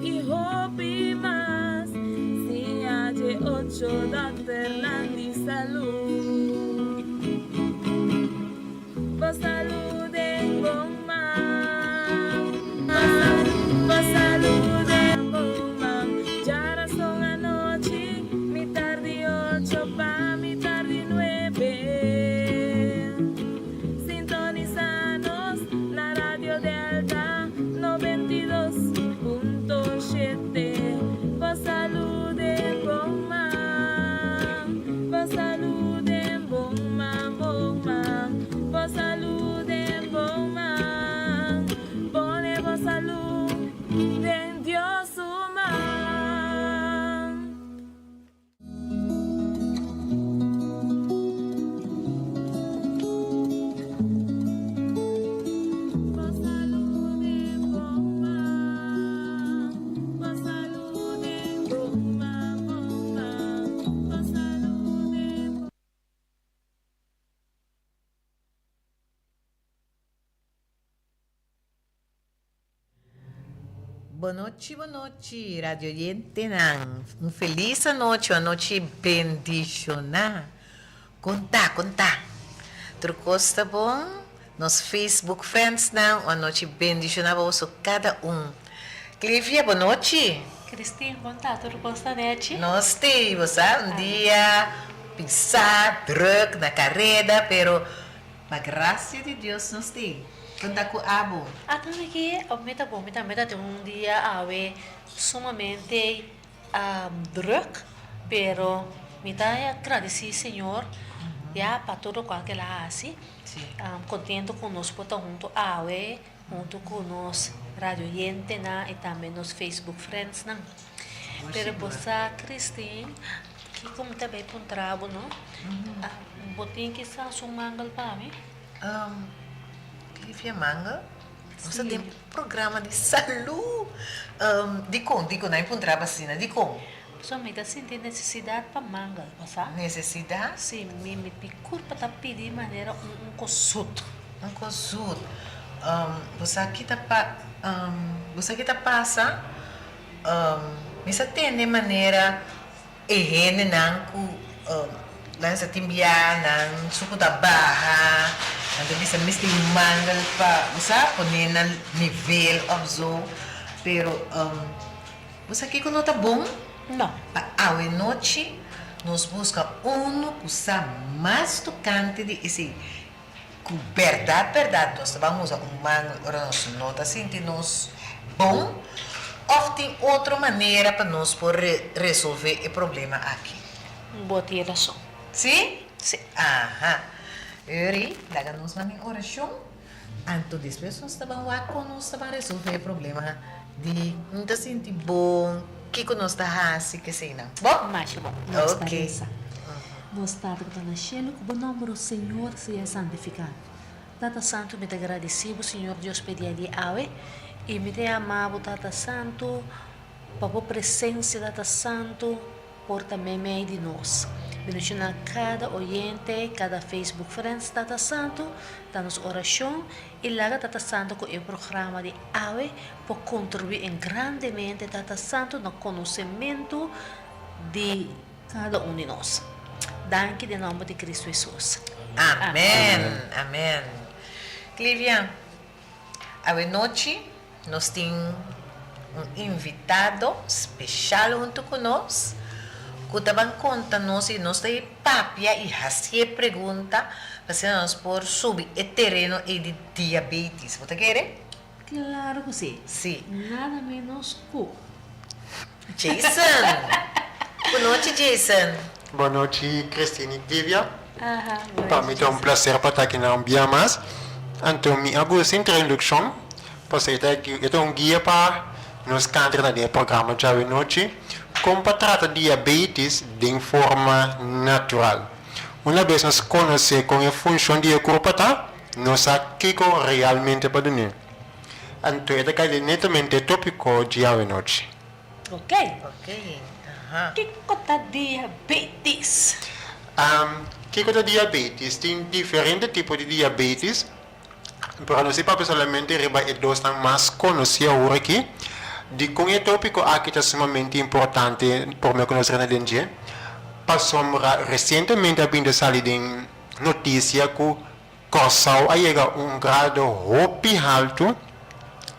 i hopi mas. Siña dje ocho dòkternan di salú. Bo salú den bon man. Bo salú den bon man. Djarason anochi, mitar di ocho pa mitar di nuebe. Sintonisa nos na Radio Delta 92.7. Bo salú den bon man. Bo salú den bon man, bon man. Bo salú den bon man. Pone bo salú den Dios su man. Bonochi bonochi radio oyentenan un felis anochi un anochi bendiciona con ta con ta tur cos ta bon nos Facebook friends nan un anochi bendiciona pa boso cada un Clivia bonochi. Christine con ta tur cos ta nechi. Nos tey bo sa un dia pisa druk na careda pero Pa gracia di Dios nos tin. Con ta cu abo? Ata aki mi ta bon, mi tambe ta tin un dia awe sumamente druk, pero mi ta gradeci Señor ya pa tur locual cu el a haci. Contento cu nos por ta hunto awe, hunto cu nos radio oyentenan y tambe nos Facebook friendsnan. Pero bo sa Christine, kico mi ta bay puntra bo no? Bo tin kisas un mangel pa mi? Clivia mangel? Nos ta den programa di salú. Dikon? Dikon? Nan puntra bo asina. Dikon? Pasobra mi ta sinti nesesidat pa mangel, bo sa? Nesesidat? Si, mi mi kurpa ta pidi manera un kos zut. Un kos zut. Bo sa ki ta pa bo sa ki ta pasa? Mi sa tende manera E hendenan ku nan sa tin bia nan suku ta baha, nan ta bisa mester un mangel pa bo sa pone na nivel of zo, pero bo sa kiko no ta bon? No. Pa awe nochi nos buska unu ku sa mas tokante di esei, ku bèrdat bèrdat nos ta ban usa un mangel ora nos no ta sinti nos bon òf tin otro manera pa nos por resolvé e problema aki? Bo tin rason. Sí? Sí. Aha. Uri, laga nos ban den orashon, anto despues nos ta ban wak kon nos ta ban resolvé e problema di no ta sinti bon, kiko nos ta hasi, keseinan. Bon? Masha bon. Nos ta resa. Nos Tata ku ta na shelu, ku bo nòmber, o Señor, sea santifiká. Tata Santu, mi ta gradisí bo, Señor Dios, p'e dia di awe, i mi ta yama bo, Tata Santu, pa bo presensia, Tata Santu, por ta meimei di nos. Bendishoná kada oyente, kada Facebook friends, Tata Santu, ta nos orashon, i laga Tata Santu ku e programa di awe por kontribuí en grandemente, Tata Santu, na konosementu di. Kada un di nos. Danki den nomber di Cristo Hesus. Amen amen Clivia awe nochi nos tin un invitado special hunto cu nos cu ta ban conta nos y nos ta e papia y hacié pregunta pa asina nos por subi e tereno ey di diabetes bo ta kere? Claro cu si. Si. Nada menos cu. Jason! Bo nochi Jason. Bo nochi Christine y Divya. Pa mi ta un placer pa ta aki na un bia mas. Anto mi a gusta introduccion pasobra e ta un guia pa nos kandra na den e programa djawe nochi con pa trata diabetes den forma natural. Una bes nos conoce con e funcion di e curpa ta, nos sa kico realmente pa dun'e. Anto e ta kai den netamente e tópiko djawe nochi. Ok. Ok, aha. Kiko ta diabetes? Kiko ta diabetes? Tin diferente tipo di diabetes, pero nos ta papia solamente riba e dosnan mas konosí awor aki. Dikon e tópiko aki ta sumamente importante promé ku nos rena den dje? Pasobra resientemente a bin ta sali den notisia ku Kòrsou a yega un grado hopi haltu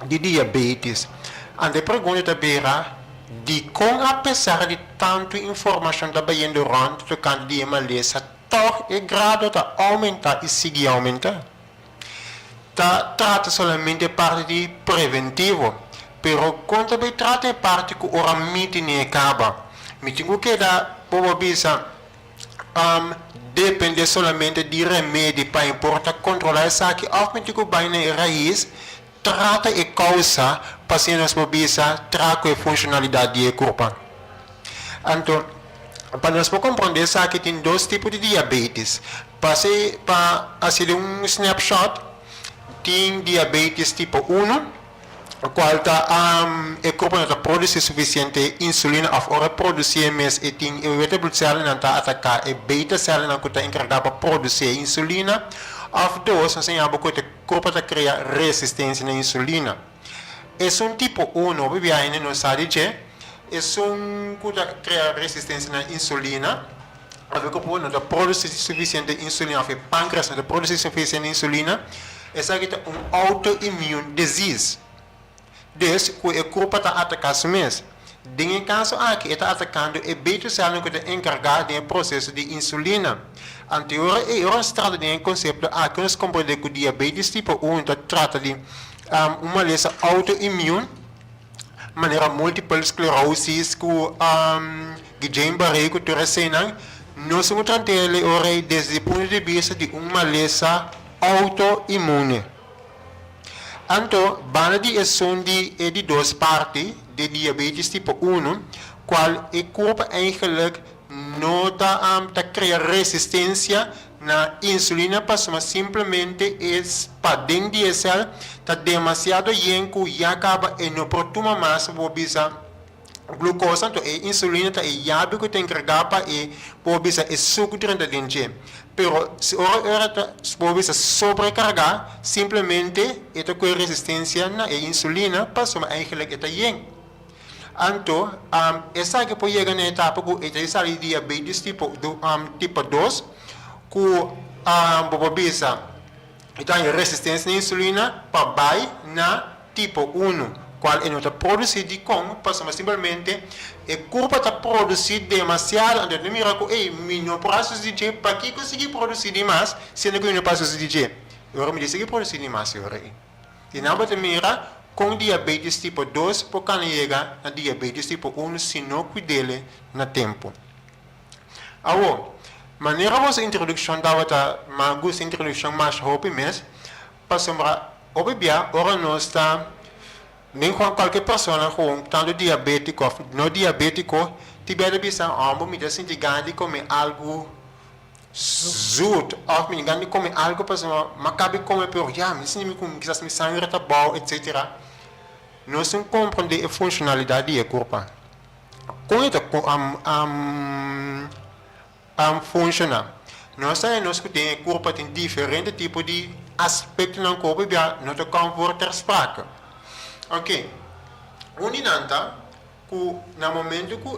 di diabetes. Anto e pregunta ta bira, dikon apesar di tantu informashon ta bayendo rònt tokante di e malesa tòg e grado ta oumentá i sigui oumentá? Ta trata solamente e parti di preventivo, pero kon ta bay trata e parti ku ora mi tene e kaba? Mi tin ku keda, bo por bisa, depende solamente di remedi pa e por ta kontrolá esaki òf mi tin ku bai na e rais, trata e kousa pa asina nos por bisa traha ku e funshonalidat di e kurpa. Anto, pa nos por komprondé esaki tin dos tipo di diabetes. Pa hasi pa hasi di un snapshot, tin diabetes tipo uno, cual ta e cuerpo no ta produci suficiente insulina of ora e produci e mes e tin e witte bloedcelnan ta ataca e beta celnan cu ta encarga pa produci e insulina of dos nos a yama cu e cuerpo ta crea resistencia na insulina. Esun tipo uno hopi biaha hende no sa di dje, esun cu ta crea resistencia na insulina of e cuerpo no ta produci suficiente insulina of e pancreas no ta produci suficiente insulina, esaki ta un autoimmune disease. Dus cu e curpa ta ataca su mes. Den e caso aki e ta atacando e beta celnan cu ta encarga den e proceso di insulina. Anto e ora ey ora nos trata den e concepto aki nos comprende cu diabetes tipo uno ta trata di un malesa autoimmune, manera multiple sclerosis ku Guillain-Barré ku tur eseinan, nos tin ku trant'el e ora ei desde e punto di bista di un malesa autoinmune. Anto, banda di esun di e di dos parti di diabetes tipo uno, kual e kurpa eigenlik no ta ta krea resistensia na insulina pasobra simplemente e paden di e sèl ta demasiado yen ku ya kaba e no por tuma mas bo bisa glukosa anto e insulina ta e yabi ku ta enkargá pa e por bisa e suku drenta den dje pero si ora ora ta bo bisa sobrekargá simplemente e ta kue resistensia na e insulina pasobra eigenlik e ta yen. Anto, esaki por yega na etapa ku e ta sali diabetes tipo tipo dos, ku bo por bisa e ta haña resistensia na insulina pa bai na tipo unu, kual e no ta produsí dikon pasobra simplemente e kurpa ta produsí demasiado, anto e ta mira ku ey mi no por hasi di dje, pakiko sigui produsí dimas siendo ku mi no por hasi di dje? E ora mi di sigui produsí dimas e ora ei. Di nan bo ta mira kon diabetes tipo dos por kana yega na diabetes tipo unu si no kuid'el na tempu. Awor, manera boso introdukshon tabata, mi a gusta introdukshon masha hopi mes, pasobra hopi bia ora nos ta den kualke persona ku tantu diabetiko òf no diabetiko, tin bia ta bisa, oh, mi ta sinti gana di kome algu Zoet of mi gana di come algo pasobra mi a caba di come pero ya mi sinti mi cu kisas mi sangre ta bao etcetera. Nos tin comprende e funcionalidad di e curpa. Con e ta funciona? Nos ta nos cu den e curpa tin diferente tipo di aspectonan cu hopi bia no ta come voor ter sprake. Ok, un di nan ta Ku na momento ku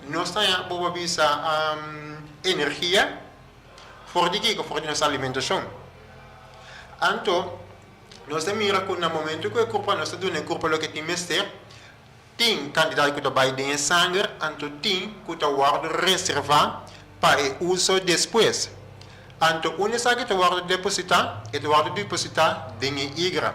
nos ta haña bo por bisa energia for di kiko? For di nos alimentashon. Anto nos ta mira ku na momento ku e kurpa nos ta duna e kurpa loke tin mester, tin kantidat ku ta bai den e sanger, anto tin ku ta wòrdu reservá pa e uso despues. Anto unda esaki ta wòrdu depositá? E ta wòrdu depositá den e igra.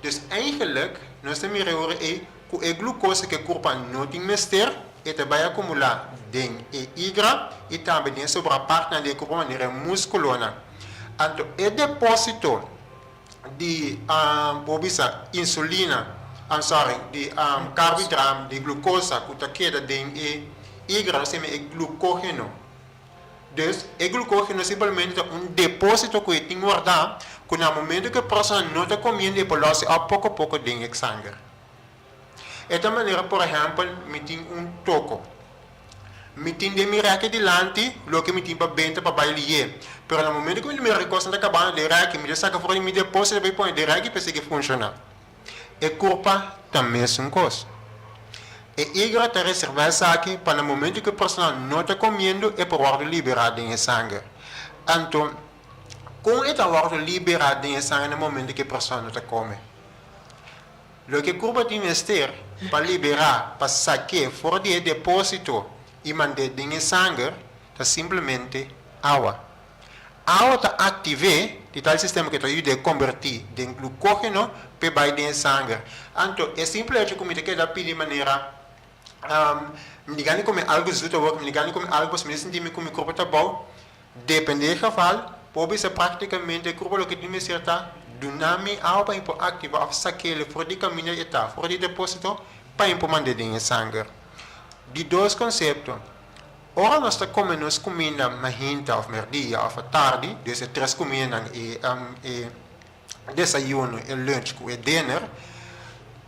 Dus eigenlik nos ta mira e ora ei Ku e glukosa ku e kurpa no tin mester, e ta bai akumulá den e igra i tambe den sobra partnan di e kurpa manera e muskulonan. Anto e depósito di bo bisa insulina, I'm sorry, di karbohidrat, di glukosa ku ta keda den e igra nos ta yama e glukógeno. Dus, e glukógeno simplemente ta un depósito ku e tin wardá ku na momento ku e persona no ta komiendo e por lòs e òp poko poko den e sanger. E ta manera por ehèmpel mi tin un toko. Mi tin den mi rèki dilanti loke mi tin pa benta pa bai lié. Pero na momento ku mi mira ku e kosnan ta kabando den rèki mi ta saka for di mi depósito bai pone den rèki pa e sigui funshoná. E kurpa ta mesun kos. E igra ta reservá esaki pa na momento ku e persona no ta komiendo e por wòrdu liberá den e sanger. Anto, kon e ta wòrdu liberá den e sanger na momento ku e persona no ta kome? Loke kurpa tin mester pa liberá, pa sak'é for di e depósito i mand'é den e sanger ta simplemente awa. Awa ta aktiv'é di tal sistema ku ta yud'é kombertí den glukógeno p'e bai den e sanger. Anto, e simple hecho ku mi ta keda pidi manera, Mi di gana di kome algu zut awor, mi di gana di kome algu pasobra mi ta sinti mi ku mi kurpa ta bou. Depende e geval, por bisa práktikamente e kurpa loke tin mester ta duna mi awa pa mi por aktivá òf sak'é for di kaminda e ta, for di depósito, pa mi por mand'é den e sanger. Di dos konsepto. Ora nos ta kome nos kuminda mainta òf mèrdia òf atardi, dus e tres kumindanan, e e desayuno, e lunch ku e dinner,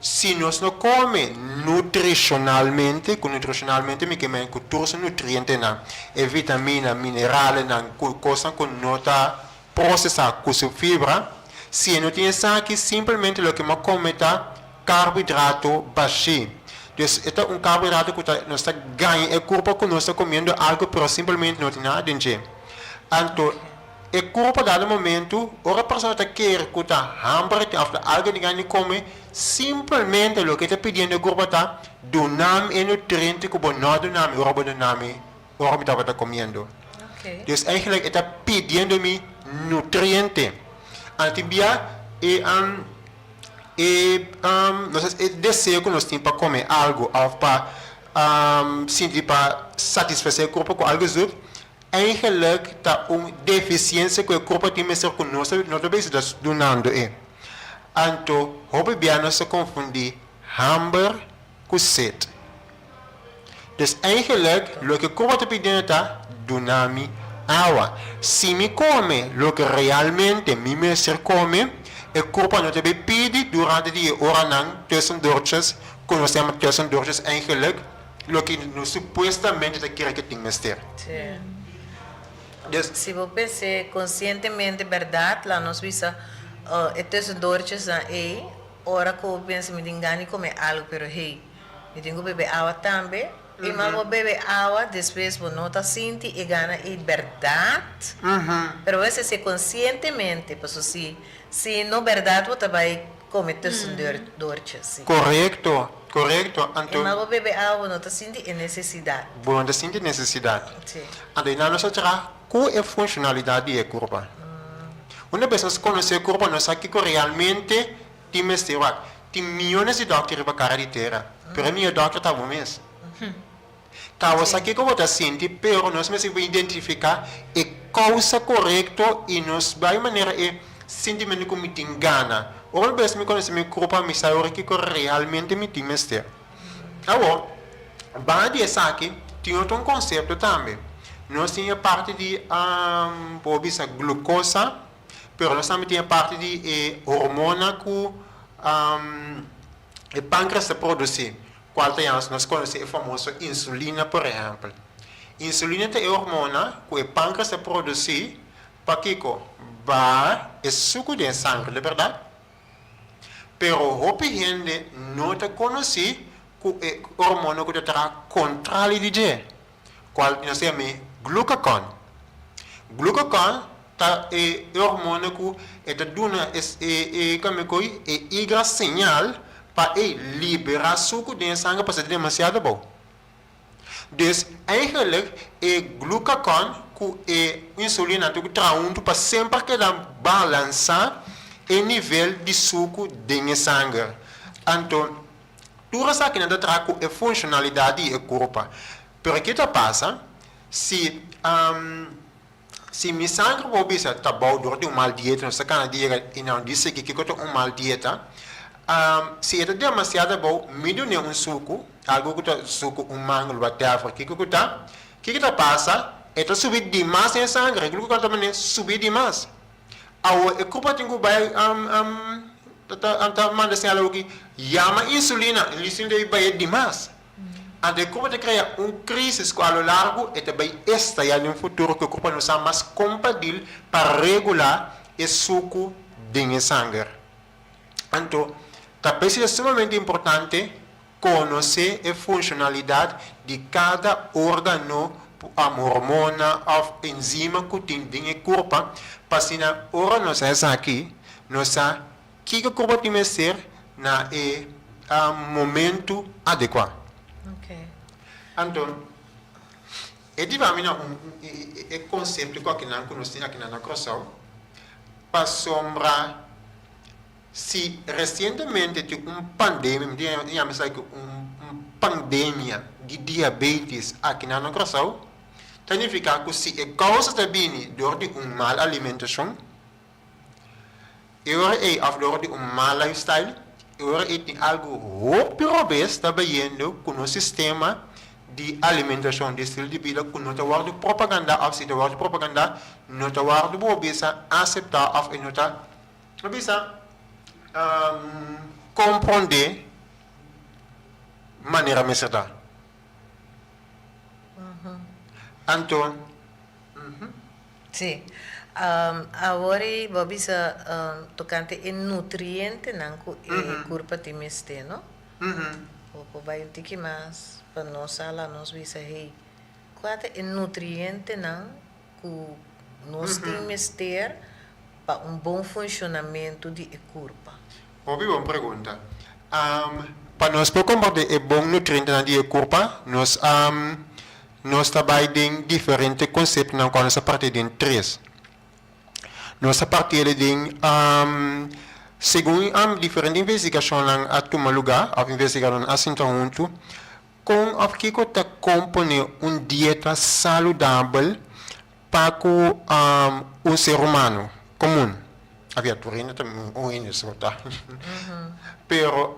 si nos no kome nutrishonalmente, ku nutrishonalmente mi ke men ku tur su nutrientenan, e vitamina, mineralenan, ku kosnan ku no ta prosesá ku su fibra, si e no tin esaki simplemente loke bo a kome ta karbohidrato bashí. Dus e ta un karbohidrato ku ta nos ta gaña e kurpa ku nos ta komiendo algu pero simplemente no tin nada den dje. Anto e kurpa dado momentu ora e persona ta kere ku ta hamber e tin òf ta algu di gana di kome simplemente loke e ta pidiendo e kurpa ta dunami e nutriente ku bo no a dunami ora bo dunami ora mi tabata komiendo. Dus eigenlijk e ta pidiendo mi nutriente. Anto tin bia e e nos e deseo ku nos tin pa kome algu òf pa sinti pa satisfasé e kurpo ku algu zut, eigenlijk ta un defisiensia ku e kurpo tin mester ku nos no ta bisa ta dunando e. Anto hopi bia nos ta konfundí hamber ku set. Dus eigenlijk loke kurpo ta pidiendo ta duna mi awa. Si mi kome loke realmente mi mester kome, e kurpo no ta bay pidi durante di e oranan tussendoortjes, ku nos ta yama tussendoortjes eigenlijk loke nos supuestamente ta kere ke tin mester. Dus. Si bo pens'é konsientemente bèrdat, laat nos bisa e tussendoortjesnan ei, ora ku bo pensa mi tin gana di kome algu pero hey, Mi tin ku bebe awa tambe. I mas bo bebe awa, despues bo no ta sinti e gana ei bèrdat. Pero bo mester hasié konsientemente, pasobra si si no bèrdat bo ta bai kome tussendoortjes, si. Korekto, korekto. Anto. I mas bo bebe awa, bo no ta sinti e nesesidat. Bo no ta sinti e nesesidat. Si. Anto einan nos ta traha ku e funshonalidat di e kurpa. Una bes nos konosé e kurpa, nos sa kiko realmente Tin mester wak. Tin miyones di dòkter riba kara di tera, pero e mihó dòkter ta bo mes. Ta bo sa kiko bo ta sinti, pero nos mester por identifiká e kousa korekto i nos bai manera e sintimentu ku mi tin gana. Ora bes mi konosé mi kurpa, mi sa ora kiko realmente mi tin mester. Awor, banda di esaki, tin otro un konsepto tambe. Nos tin e parti di, bo bisa glukosa. Pero nos tambe tin e parti di e hormona ku e pankreas ta produsí, kual ta yama, nos konosé e famoso insulina por ehèmpel. Insulina ta e hormona ku e pankreas ta produsí pa kiko? Baha e suku den e sanger, lo bèrdat? Pero hopi hende no ta konosí ku e hormona ku ta traha kontrali di dje, kual nos ta yam'é glukakon. Glukakon ta e hormona ku e ta duna e e kami koi e igra señal pa e liberá suku den e sanger pasobra ta demasiado abou. Dus eigenlijk e glukakon ku e insulina ta traha huntu pa semper keda balansá e nivel di suku den e sanger. Anto tur esakinan ta traha ku e funshonalidat di e kurpa. Pero ke ta pasa si Si mi sanger por bisa ta bou dor di un mal dieta, nos ta kana di yega i nan di sigui kiko ta un mal dieta. Si e ta demasiado abou, mi dun'é un suku, algu ku ta suku, un mangel, whatever, kiko ku ta. Kiko ta pasa? E ta subi dimas den e sanger, e glukosa ta manera subi dimas. Awor e kurpa tin ku bai ta manda señal awoki, yama insulina, insulina ta bai dimas. Anto e kurpa ta krea un krisis ku a lo largu e ta bai estayá den futuro ku e kurpa no sa mas kon pa dil pa regulá e suku den e sanger. Anto ta p'esei ta sumamente importante. konosé e funshonalidat di kada órgano, hormona òf enzima ku tin den e kurpa, pa asina ora nos a esaki nos sa kiko kurpa tin mester na e momentu adekuá. Anto e diba mi na un e konsepto ku akinan ku nos tin akinan na Kòrsou pasobra Si resientemente tin un pandemia, mi tin yama esaki un pandemia di diabetes aki na no Kòrsou, ta nifiká ku si e kousa ta bini dor di un mal alimentashon, e ora ei òf dor di un mal lifestyle, e ora ei tin algu hopi robes ta bayendo ku nos sistema di alimentashon, di estilo di bida ku no ta wòrdu propagandá òf si ta wòrdu propagandá no ta wòrdu bo bisa aseptá òf e no ta No bisa komprondé manera mester ta. Anto. Sí. Awor ei bo a bisa tokante e nutrientenan ku e kurpa tin mester, no? Bo por bai un tiki mas pa nos a la nos bisa, hey, kua ta e nutrientenan ku nos tin mester pa un bon funshonamentu di e kurpa? Hopi bon pregunta. Pa nos por komprendé e bon nutrientenan di e kurpa, nos nos ta bai den diferente konseptonan kual nos a parti den tres. Nos a parti el den segun diferente investigashonnan a tuma lugá òf investigadónan a sinta huntu Kon òf kiko ta komponé un dieta saludabel pa ku un ser humano komun? Avia tur hende ta un hende so ta. Pero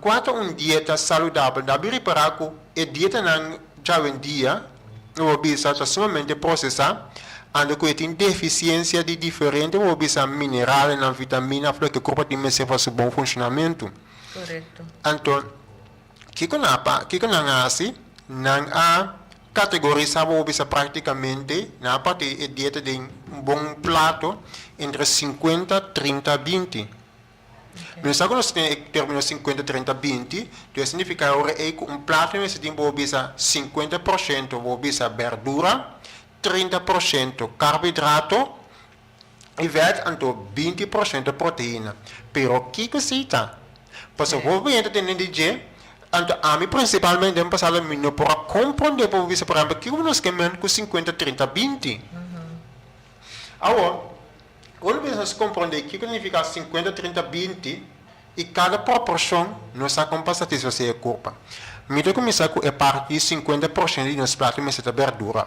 kua ta un dieta saludabel? Dabi ripará ku e dietanan djawendia bo bisa ta sumamente prosesá, anto ku e tin defisiensia di diferente bo bisa mineralnan, vitamina òf loke kurpa tin mester pa su bon funshonamentu. Korekto. Anto. Kiko nan a pa, kiko nan a hasi? Nan a kategorisá bo bisa práktikamente, nan a parti e dieta den un bon plato entre sinkuenta, trinta, binti. Mi no sa ku nos tin e término sinkuenta, trinta, binti, pero e signifiká ora ei ku un plato mester tin bo bisa 50% bo bisa bèrdura, 30% karbohidrato i vèt anto 20% proteina. Pero kiko si ta? Pasobra hopi hende ta tende di dje, anto ami prinsipalmente den pasado mi no por a komprondé por bisa por ehèmpel kiko nos ke men ku 50, 30, 20. Awor, ora nos bisa komprondé kiko signifiká 50, 30, 20 i kada proporshon nos sa kon pa satisfasé e kurpa. Mi ta kuminsá ku e parti di 50% di nos plato mester ta bèrdura.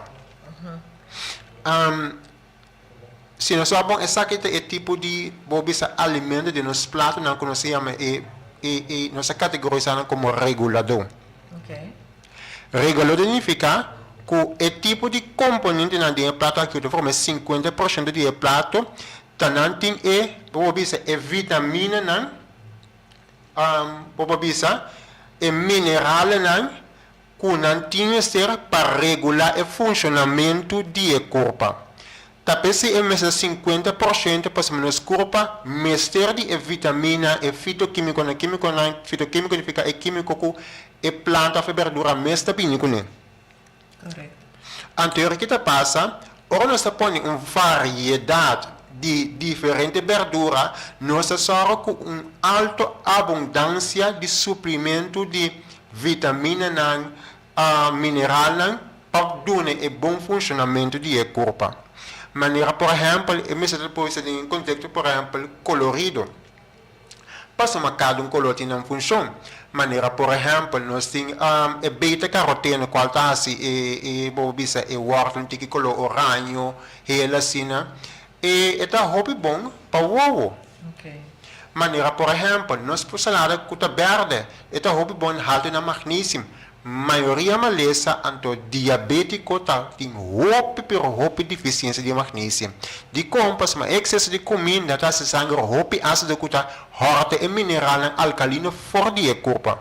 Si nos wak bon esaki ta e tipo di bo bisa alimento den nos platonan ku nos ta yama e e e nos ta kategorisá nan komo reguladó. Reguladó ta nifiká ku e tipo di komponentenan den e plato aki ku ta forma e 50% di e plato ta nan tin e bo bisa e vitaminanan bo por bisa e mineralnan ku nan tin mester pa regulá e funshonamentu di e kurpa. Ta p'esei e mester 50% pasobra nos kurpa mester di e vitamina, e fitokímikonan, kímikonan, fitokímiko signifiká e kímiko ku e planta òf e bèrdura mes ta bini kuné. Anto ki ta pasa, ora nos ta pone un variedat di diferente bèrdura, nos ta sòru ku un alto abundansia di suplimentu di vitaminanan, mineralnan pa duna e bon funshonamentu di e kurpa. Manera por ehèmpel e mester ta por den e konteksto por ehèmpel kolorido. Pasobra kada un kolor tin nan funshon. Manera por ehèmpel nos tin e beta karoteno kual ta hasi e e bo por bisa e wòrtel un tiki kolor oraño, hel asina. E ta hopi bon pa wowo. Manera por ehèmpel, nos por salada ku ta bèrdè, e ta hopi bon haltu na magnesium. Mayoria malesa anto diabétiko ta tin hopi pero hopi difisiensia di magnesium. Dikon? Pasobra e ekseso di kuminda ta hasi sanger hopi ásido ku ta hòrta e mineralnan alkalino for di e kurpa.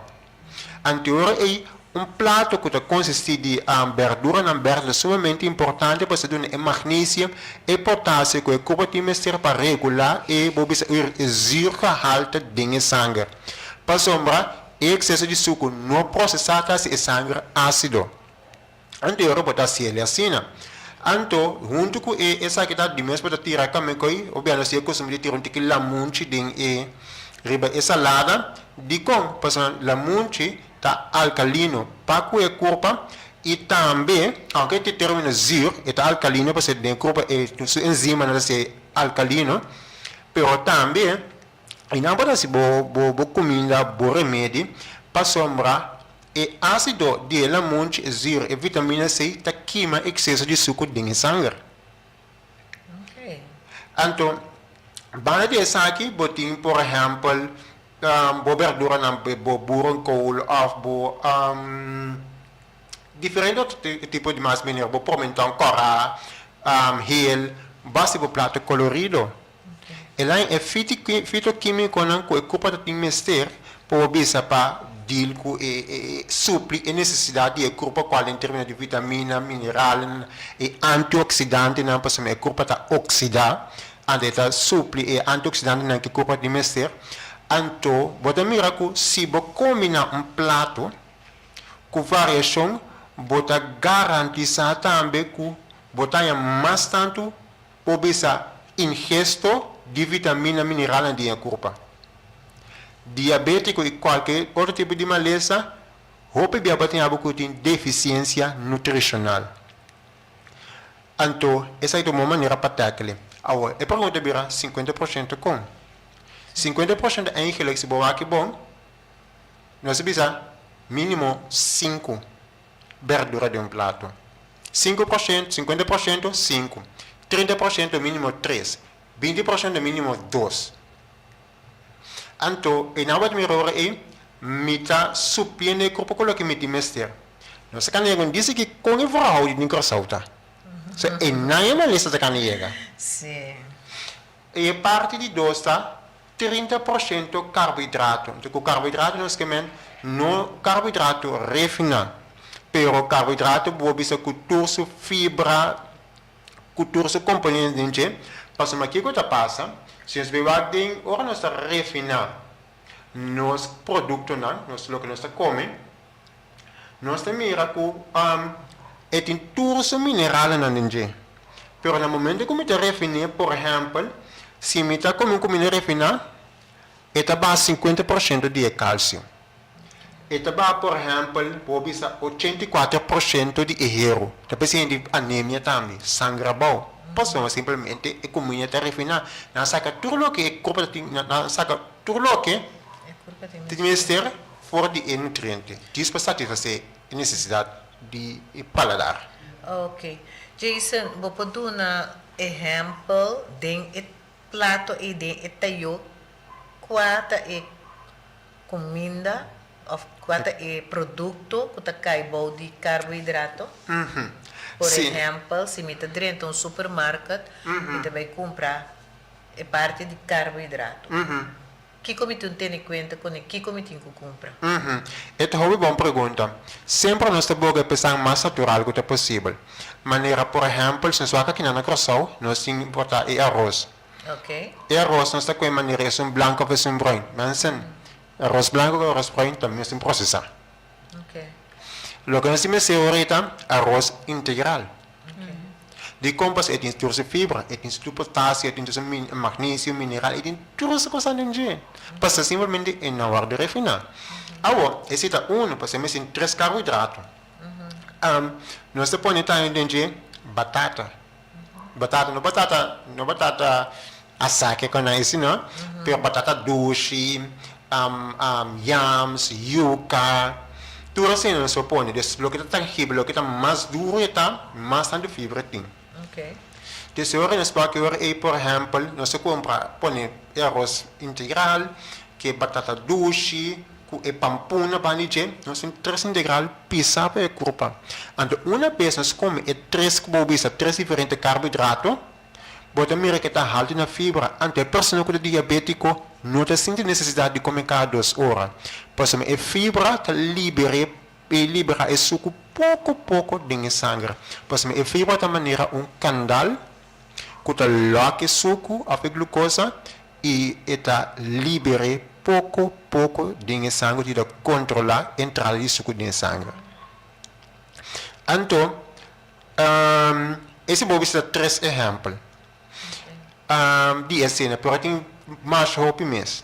Anteora ei, un plato ku ta konsistí di berduranan bèrdè ta sumamente importante pa sa duna e magnesium, e potasio ku e kurpa tin mester pa regulá e bo bisa e zuurgehalte den e sanger. Pasobra. E ekseso di suku no prosesá ta hasi e sanger ásido. Anto e ora bo ta hasiel asina. Anto, huntu ku e esaki ta di mes bo ta tira kamekoi, obiando si e kustumber di tira un tiki lamunchi den e riba e salada. Dikon? Pasobra lamunchi ta alkalino pa ku e kurpa i tambe, aunke e tin término zuur, e ta alkalino pasobra den e kurpa e su enzimanan ta hasié alkalino, pero tambe I nan por hasi bo bo kuminda bo remedi pasobra e ásido di e lamunchi, e zuur, e vitamina C ta kima ekseso di suku den e sanger. Anto banda di esaki bo tin por ehèmpel bo berduranan, bo boerenkool òf bo diferente otro tipo di mas manera, bo promenton kòrá, hel, bo hasi bo plato kolorido. E lain e fitokimikonan ku e kurpa ta tin mester pa bo bisa pa deal ku e supli e nesesidat di e kurpa kual den termino di vitamina, mineralnan e antioksidantenan pasobra e kurpa ta oksida anto e ta supli e antioksidantenan ku e kurpa tin mester. Anto bo ta mira ku si bo kombina un plato ku variashon bo ta garantisa tambe ku bo ta haña mas tantu Por bisa ingesto di vitamina mineralnan den e kurpa. Diabétiko i kualke otro tipo di malesa, hopi bia bo tin abo ku tin defisiensia nutrishonal. Anto, esaki ta un bon manera pa tèkele. Awor, e pregunta bira 50% kon? 50% eigenlik si bo wak bon, nos a bisa mínimo sinku. berdura den un plato. 5%, 50%, 5. 30% mínimo 3. 20% mínimo 2. Anto, e nan wet mira ora ei, mi ta supliendo e kurpo ku loke mi tin mester. Nos ta kanda yega un disi ki kon e verhouding den Kòrsou ta. So, e nan e malesa ta kanda yega. Sí. E parti di dos ta 30% karbohidrato. Enton ku karbohidrato nos ke men no karbohidrato refiná, pero karbohidrato bo bisa ku tur su fibra, ku tur su komponente den dje. Pasobra kiko ta pasa, si nos bai wak den ora nos ta refiná nos produktonan, nos loke nos ta kome, nos ta mira ku e tin tur su mineralnan den dje. Pero na momento ku mi ta refiné, por ehèmpel, si mi ta kome un kuminda refiná, e ta baha 50% di e kalsio. E ta baha, por ehèmpel, bo bisa 84% di e heru. Ta p'esei hende anemia tambe, sanger abou. Pasobra simplemente e kuminda ta refiná. Nan a saka tur loke e kurpa ta tin, nan a saka tur loke tin mester for di e nutriente, djis pa satisfasé e nesesidat di e paladar. Ok. Jason, bo por duna ehèmpel den e plato ei, den e tayó, kua ta e kuminda òf kua ta e produkto ku ta kai bou di karbohidrato? Por ehèmpel, si mi ta drenta un supermarket, mi ta bai kumpra e parti di karbohidrato. Kiko mi tin tene kuenta kuné? Kiko mi tin ku kumpra? E ta hopi bon pregunta. Semper nos ta boga e pesan mas natural ku ta posibel. Manera por ehèmpel, si nos wak akinan na Kòrsou, nos tin importá e aros. E aros nos ta kue manera esun blanku òf esun bruin. Mensen, aros blanku ku aros bruin ta mesun prosesá. Loke nos tin mester ora ei ta aros integral. Dikon? Pasobra e tin tur su fibra, e tin su potasio, e tin tur su magnesio, mineral, e tin tur su kosnan den dje. Pasobra simplemente e no wòrdu refiná. Awor, esei ta unu, pasobra mester tin tres karbohidrato. Nos ta pone tambe den dje batata. Batata, no batata, no batata asá ke kon nan esi no, pero batata dushi, yams, yuka, tur asina nos por pone. Dus loke ta tangibel, loke ta mas duru e ta, mas tantu fibra tin. Dus e ora nos por aki ora ei, por ehèmpel, nos ta kumpra pone e aros integral, ke batata dushi, Ku e pampuna banda di dje, nos tin tres integral pisá pa e kurpa. Anto una bes nos kome e tres ku bo bisa, tres diferente karbohidrato, bo ta mira ku e ta haltu na fibra. Anto e persona ku ta diabétiko no ta sinti nesesidat di kome kada dos ora, pasobra e fibra ta liber'é e liberá e suku poko poko den e sanger. Pasobra e fibra ta manera un kandal ku ta lòk e suku òf e glukosa i e ta liber'é. poko poko den e sanger ku ta kontrolá entrada di suku den e sanger. Anto, ese bo bisa ta tres ehèmpel di esena, pero tin mas hopi mes.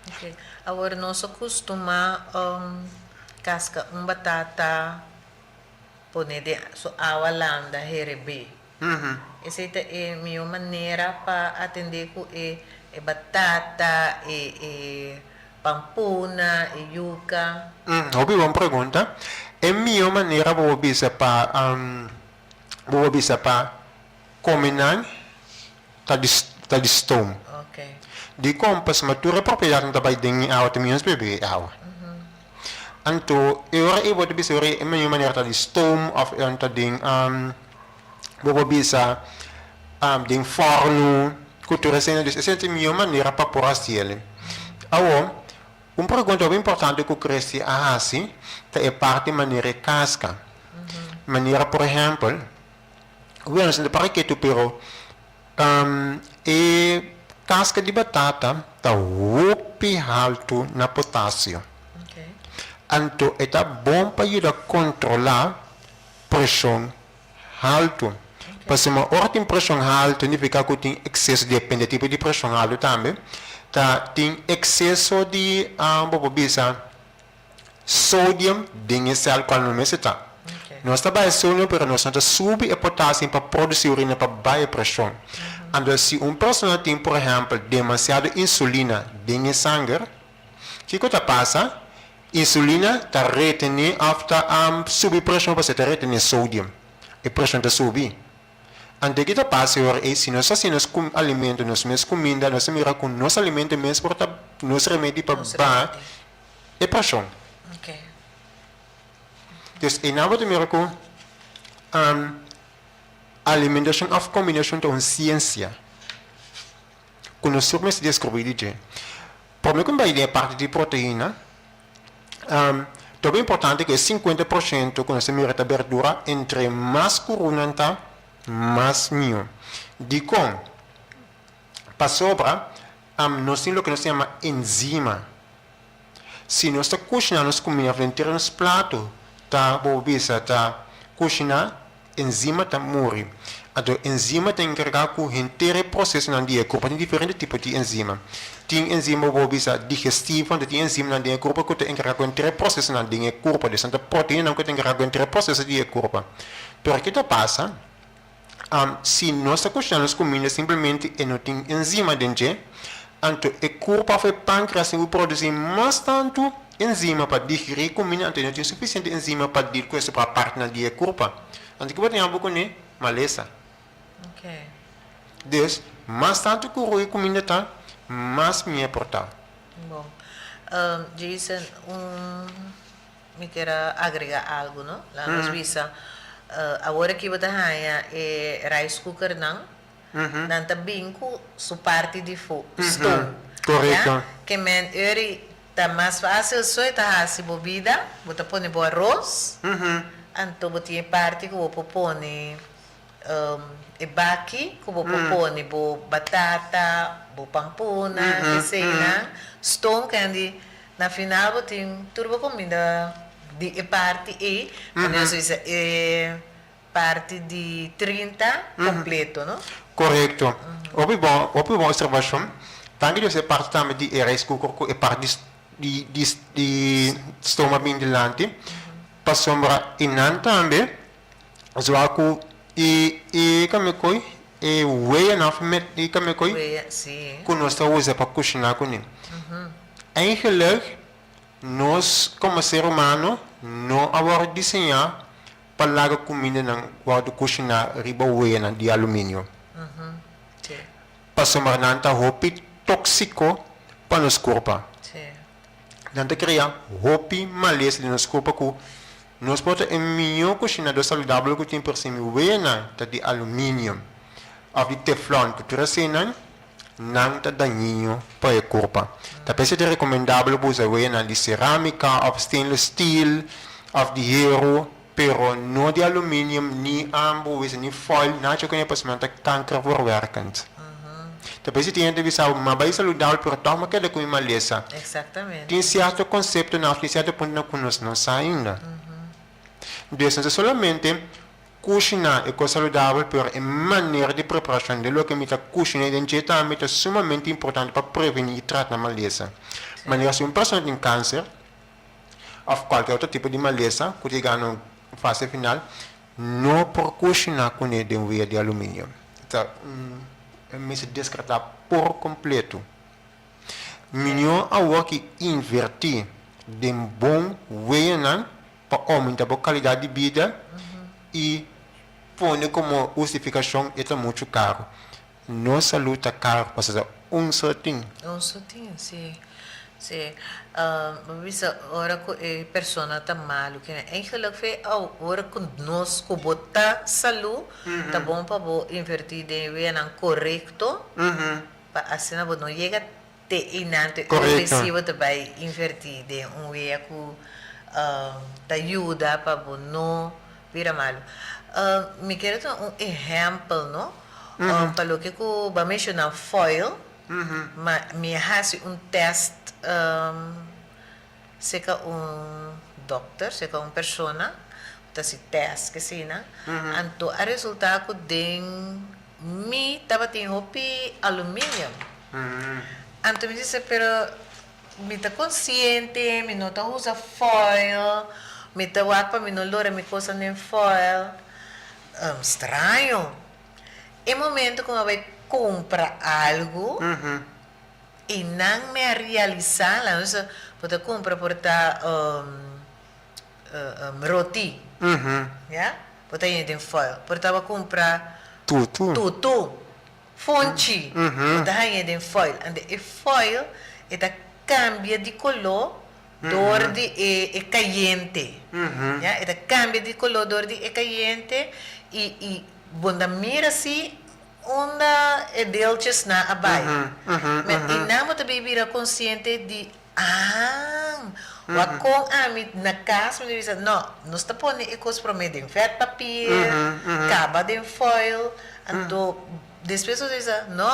Ok. Awor nos a kustumá kaska un batata pone den su awa landa herebé. Esei ta e mihó manera pa atendé ku e e batata, e e pampuna, e yuka. Hopi bon pregunta. E mihó manera bo por bisa pa bo por bisa pa kome nan ta di ta di stoom. Dikon? Pasobra tur e propiedatnan ta bai den e awa, ta mihó nos bebe e awa. Anto e ora ei bo ta bisa ora e mihó manera ta di stoom òf e ta den bo por bisa den fòrnu ku tur esei. Dus esei ta e mihó manera pa por hasi el. Awor, un pregunta hopi importante ku Christy a hasi ta e parti manera e kaska. Manera por ehèmpel, bueno esei no ta para ketu pero E kaska di batata ta hopi haltu na potasio. Anto e ta bon pa yuda kontrolá preshon haltu. Pasobra ora tin preshon haltu nifiká ku tin ekseso, depende tipo di preshon haltu tambe, ta tin ekseso di bo por bisa sodium den e sèl kual no mester ta. Nos ta bai sodium pero nos no ta subi e potassium pa produsi urina pa bai e preshon. Anto si un persona tin por ehèmpel demasiado insulina den e sanger, kiko ta pasa? Insulina ta retené òf ta subi preshon pasobra e ta retené sodium. E preshon ta subi. Anto ke ta pasa e ora ei? Si nos hasi nos alimento nos mes kuminda, nos ta mira ku nos alimento mes por ta nos remedi pa baha e preshon. Dus einan bo ta mira ku alimentashon òf kombinashon ta un siensia ku nos tur mester deskubrí di dje. Promé ku mi bai den e parti di proteina, ta hopi importante ku e 50% ku nos ta mira ta berdura, entre mas kurunan ta, mas mihó. Dikon? Pasobra nos tin loke nos ta yama enzima. Si nos ta kushiná nos kumida òf henter nos plato ta, bo por bisa, ta kushiná, enzima ta muri. Anto enzima ta enkargá ku henter e prosesonan di e kurpa. Tin diferente tipo di enzima. Tin enzima bo por bisa digestivo, anto tin enzimanan den e kurpa ku ta enkargá ku henter e prosesonan den e kurpa. Dus nan ta proteinanan ku ta enkargá ku henter e proseso di e kurpa. Pero ke ta pasa? Si nos ta kushiná nos kuminda simplemente e no tin enzima den dje, anto e kurpa òf e pánkreas tin ku produsí mas tantu enzima pa digerí kuminda, anto e no tin sufisiente enzima pa dil ku e sobra partinan di e kurpa. Anto ke bo tin abo kuné? Malesa. Dus, mas tantu ku rui kuminda ta, mas mihé por ta. Bon. Jason, un Mi kier a agrega algu no. Laga nos bisa awor aki bo ta haña e rice cookernan, nan ta bin ku su parti di stoom. Korekto. Ya, ke men eri ta mas fásil so e ta hasi bo bida, bo ta pone bo aros, anto bo tin e parti ku bo por pone e baki ku bo por pone bo batata, bo pampuna, eseinan, stoom kendi Na final bo tin tur bo kuminda di e parti ei, manera nos bisa e parti di 30 kompleto, no? Korekto. Hopi bon, hopi bon observashon. Danki Dios e parti tambe di e rice cooker ku e parti di di di stoma bin dilanti, pasobra e nan tambe zwa ku e e kami koi e weyanan of met e kami koi Weya, si. ku nos ta usa pa kushiná kuné. Eigenlijk, nos komo ser humano no a wòrdu diseñá pa laga kumindanan wòrdu kushiná riba weyanan di aluminio. Pasobra nan ta hopi tóksiko pa nos kurpa. Nan ta krea hopi malesa den nos kurpa ku nos por ta e mihó kushinadó saludabel ku tin, pero si mi weyanan ta di aluminio òf di teflòn ku tur eseinan, Nan ta dañino pa e kurpa. Ta p'esei ta rekomendabel pa usa weanan di serámika òf stainless steel òf di heru, pero no di aluminium ni ambo wesa ni foil, nacho kende pasobra nan ta kankerverwekkend. Ta p'esei tin hende bisa bo, Ma bai saludabel pero tòg mi a keda ku mi malesa. Exactamente. Tin sierto konseptonan òf tin sierto puntonan ku nos no sa ainda. Dus no ta solamente kushiná e kos saludabel pero e manera di preparashon di loke mi ta kushiná den dje tambe ta sumamente importante pa prevení i trata malesa. Manera si un persona tin kanser òf kualke otro tipo di malesa ku ta yega na un fase final, no por kushiná kuné den wea di aluminio. Ta un mester deskartá por kompleto. Mihó awor ki invertí den bon weanan pa oumenta bo kalidat di bida i pone komo hustifikashon e ta muchu karu. Nos salú ta karu pasobra ta un so tin. Un so tin, si. Si. Bo bisa ora ku e persona ta malu kina eigenlijk fe au ora ku nos ku bo ta salú ta bon pa bo invertí den weanan korekto pa asina bo no yega te einan te ora si bo ta bai invertí den un wea ku ta yuda pa bo no bira malu. Mi kere tuma un ehèmpel no, pa loke ku bo a menshoná foil, ma mi a hasi un tèst seka un dòkter, seka un persona ku ta hasi tèst kesinan, anto a resultá ku den Mi tabatin hopi aluminium. Anto mi dise, pero mi ta konsiente, mi no ta usa foil, mi ta wak pa mi no lora mi kosnan den foil. Straño. E momento ku mi a bai kumpra algu, i nan mi a realisá, laga nos bisa, bo ta kumpra por ta roti, ya, bo ta yena den foil. Por ta bo cumpra Tutu. tutu, funchi, bo ta haña den foil. Ante e foil e ta cambia di color door di e e cayente, ya, e ta cambia di color door di e cayente y y bo ta mira si unda e deeltjesnan a bay. I nan bo ta bira consciente di Aan! Wak kon ami na kas mi ta bisa, no, nos ta pone e kos promé den vètpapier, kaba den foil, anto despues nos ta bisa, no,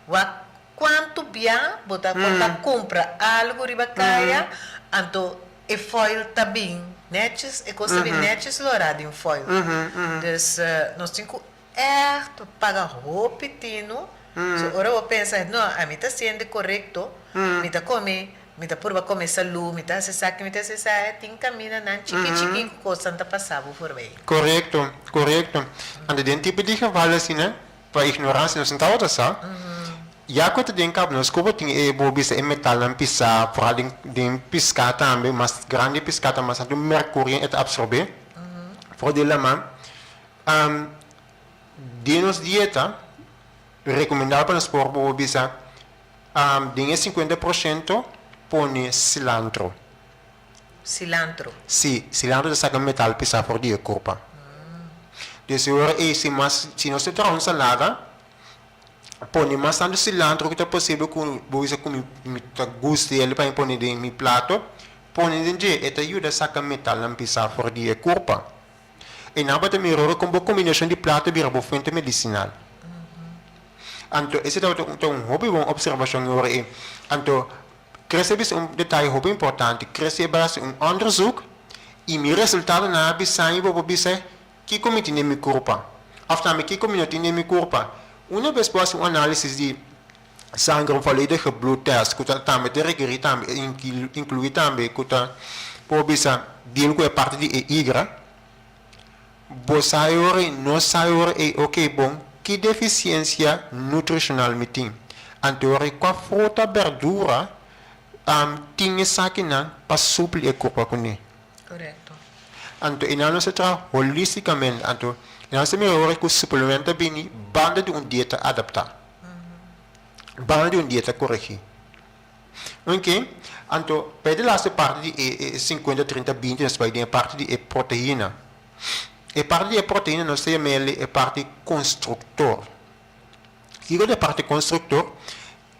wak kuantu bia bo ta por ta kumpra algu riba kaya, anto e foil ta bin nètjes, e kos ta bin nètjes lorá den foil. Dus nos tin ku Ègt paga hopi tinu. So ora bo pensa, no, ami ta siente korekto, mi ta kome, mi ta purba kome salú, mi ta hasi esaki, mi ta hasi esaya, tin kamindanan chiki chiki ku kosnan ta pasa bo forbei. Korekto, korekto. Anto den tipo di geval asina, pa ignoransia nos no tabata sa, ya ku e ta den kap nos ku bo tin e bo bisa e metalnan pisá, foral den den piská tambe, mas grandi e piská ta mas tantu merkurio e ta apsorbé for di e laman. Den nos dieta, recomendabel pa nos por bo bisa den e 50 por ciento pone cilantro. Cilantro. Si, cilantro ta saca metal pisa for di e curpa. Des e ora ey si mas, si nos ta traha un salada, pone mas tanto cilantro cu ta posibel cu bo bisa cu mi ta gusta el pa mi pone den mi plato, pone den dje, e ta yuda saca metalnan pisa for di e curpa. E nan bo ta mira ora kon bo kombinashon di plato bira bo fuente medisinal. Anto esei tabata un hopi bon opservashon e ora ei. Anto Chris a bisa un detaye hopi importante. Chris a bai hasi un onderzoek i mi resultadonan a bisa mi bo por bisa kiko mi tin den mi kurpa òf tambe kiko mi no tin den mi kurpa. Una bes bo hasi un análisis di sanger, un volledige bloedtest ku ta tambe ta rekerí tambe inkluí tambe ku ta por bisa deal ku e parti di e igra, bo sa e ora ei, no sa e ora ei, oke bon, ki defisiensia nutrishonal mi tin? Anto e ora ei kua fruta, berdura tin esakinan pa supli e kurpa kuné? Korekto. Anto e nan nos ta traha holistikamente, anto e nan ta mira ora ku suplemento ta bini banda di un dieta adaptá. Banda di un dieta koregí. Oké, anto pa e di laste parti di e e sinkuenta, trinta, binti nos ta bai den e parti di e proteina. E parti di e proteina nos ta yama el e parti konstruktor. Kiko ta e parti konstruktor?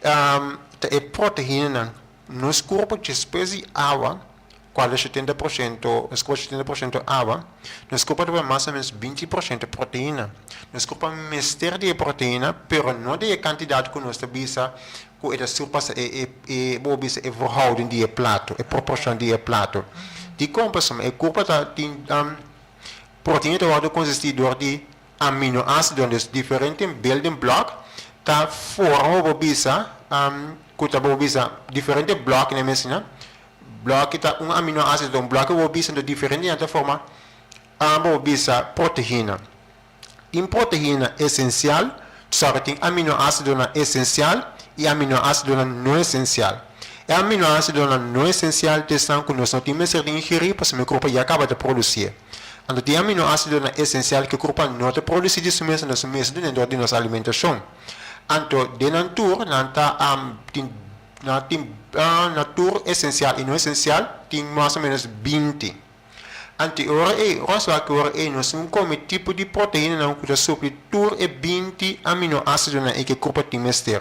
Ta e proteinanan. Nos kurpo despues di awa. kual ta 70%, nos kurpa 70% awa, nos kurpa ta pone mas o menos 20% proteina. Nos kurpa mester di e proteina, pero no den e kantidat ku nos ta bisa ku e ta surpasa e e e bo bisa e verhouding di e plato, e proporshon di e plato. Dikon? Pasobra e kurpa ta tin proteina ta wòrdu konsistí dor di aminoácidonan, dus diferente building block ta forma bo bisa ku ta bo bisa diferente blòkinan mes asina, blòki ta un aminoácido ta un blòki bo bisa enton diferente nan ta forma bo bisa proteina. Tin proteina esensial, sorry tin aminoácidonan esensial i aminoácidonan no esensial. E aminoácidonan no esensial ta esnan ku nos no tin mester di ingerí pasobra e kurpa ya kaba ta produsié. Anto tin aminoácidonan esensial ku e kurpa no ta produsí di su mes, anto su mes duna dor di nos alimentashon. Anto den nan tur nan ta tin nan tin na tur esensial i no esensial tin mas o ménos 20. Anto e ora ei, ora sa ku e ora ei nos tin kome tipo di proteinanan ku ta supli tur e 20 aminoácidonan ei ku e kurpa tin mester.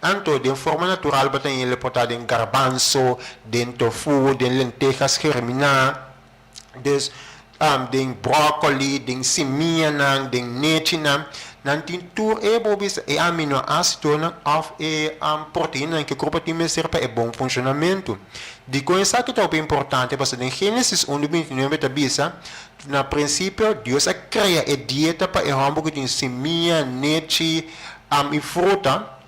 Anto den forma natural bo ta hende por ta den garbanso, den tofu, den lentejas germiná. Dus den broccoli, den simianan, den nechinan, nan tin tur e bo bisa e aminoacidonan of e proteinanan ku e kurpo tin mester pa e bon funshonamentu. Dikon esaki ta hopi importante? Pasobra den Genesis un di 29 ta bisa, Na prinsipio Dios a krea e dieta pa e hòmber ku tin simia, nechi i fruta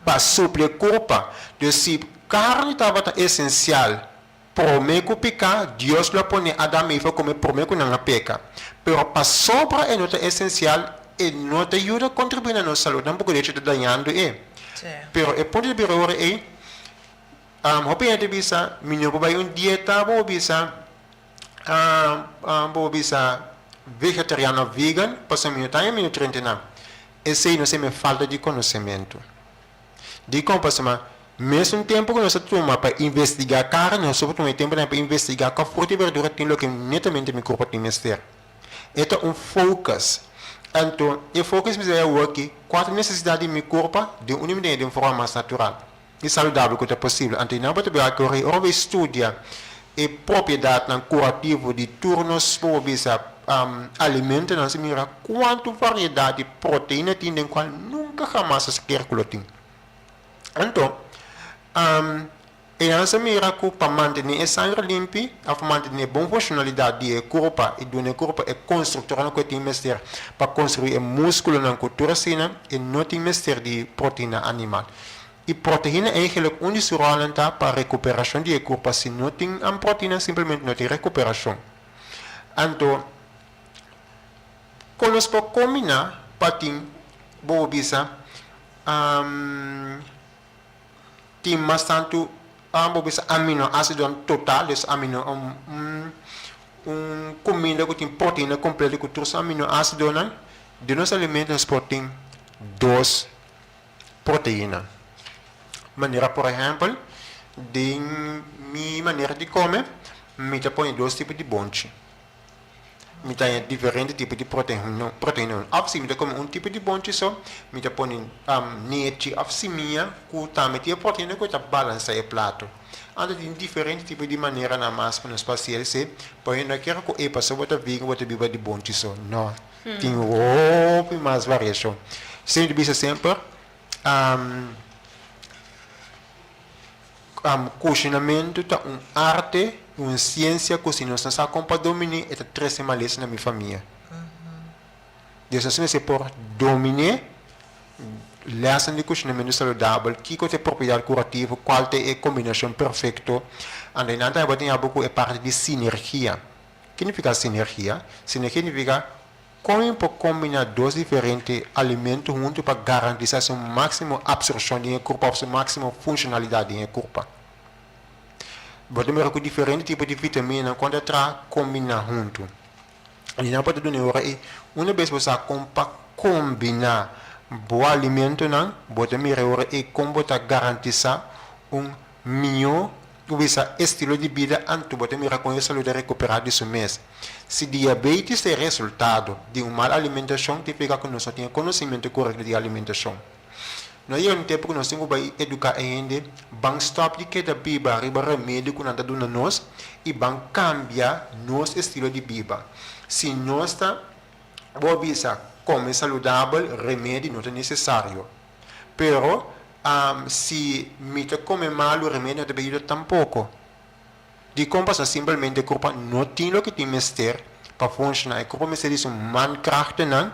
pa supli e kurpa. Dus si karni tabata esensial Promé ku piká, Dios lo a pone Adam i Eva kome promé ku nan a peka. Pero pasobra e no ta esensial, e no ta yuda kontribuí na nos salú, tampoko de echo ta dañando e. Pero e punto di bira ora ei, hopi hende ta bisa, Mi no por bai un dieta, bo por bisa, bo por bisa vegetariano òf vegan, pasobra mi no ta haña mi nutrientenan. Esei no seme falta di konosementu. Dikon? Pasobra mesun tempu ku nos ta tuma pa investigá karni, nos por tuma e tempu tambe pa investigá kua fruta i berdura tin loke netamente mi kurpo tin mester. E ta un focus. Anto, e focus mester ta awor ki kua ta nesesidat di mi kurpa den unda mi ta hende den forma mas natural i saludabel ku ta posibel. Anto, nan bo ta bira ku ora bo studia e propiedatnan kurativo di tur nos, bo por bisa, alimentonan, si mira kuantu variedat di proteina tin den kual nunka hamas a sikier ku lo tin. Anto, e nan sa mira ku pa mantené e sanger limpi òf mantené bon funshonalidat di e kurpa i duna e kurpa e konstruktornan ku e tin mester pa konstruí e múskulonan ku tur asina, e no tin mester di proteina animal. E proteina eigenlijk un di su rolnan ta pa rekuperashon di e kurpa, si no tin proteina simplemente no tin rekuperashon. Anto kon nos por kombiná pa tin bo por bisa tin mas tantu bo por bisa aminoácidonan total, dus amino un kuminda ku tin proteina kompleto ku tur su aminoácidonan, den nos alimento nos por tin dos proteina. Manera por ehèmpel, den mi manera di kome, mi ta pone dos tipo di bonchi. Mi ta haña diferente tipo di proteina. Òf si mi ta kome un tipo di bonchi so, mi ta pone nechi òf simia ku tambe tin e proteina ku ta balansá e plato. Anto tin diferente tipo di maneranan mas ku nos por hasi esei, pero yo no kier ku e pasobra bo ta vegan bo ta biba di bonchi so. No. Tin hopi mas variashon. Señor ta bisa semper, Kushinamentu ta un arte i un siensia ku si nos no sa kon pa dominé, e ta trese malesa na mi famia. Dios nos mester por dominé lèsnan di kushinamentu saludabel, kiko ta e propiedat kurativo, kual ta e kombinashon perfekto. Anto nan tambe bo tin abo ku e parti di sinergia. Ke nifiká sinergia? Sinergia nifiká kon mi por kombiná dos diferente alimento huntu pa garantisá su máksimo apsorshon den e kurpa òf su máksimo funshonalidat den e kurpa. Bo ta mira ku diferente tipo di vitaminanan kon ta traha kombiná huntu. I nan por ta duna e ora ei, una bes bo sa kon pa kombiná bo alimentonan, bo ta mira e ora ei kon bo ta garantisá un mihó Bo bisa estilo di bida anto bo ta mira kon e salud a rekuperá di su mes. Si diabetes ta e resultado di un mal alimentashon, ta impliká ku nos no tin e konosementu korekto di alimentashon. No a yega un tempu ku nos tin ku bai eduká e hende, ban stòp di keda biba riba remedi ku nan ta duna nos i ban kambia nos estilo di biba. Si nos ta bo bisa kome saludabel, remedi no ta nesesario. Pero si mi ta kome malu, remedi no ta bai yuda tampoko. Dikon? Pasobra simpelmente e kurpa no tin loke tin mester pa funshoná. E kurpa mester di su mankrachtennan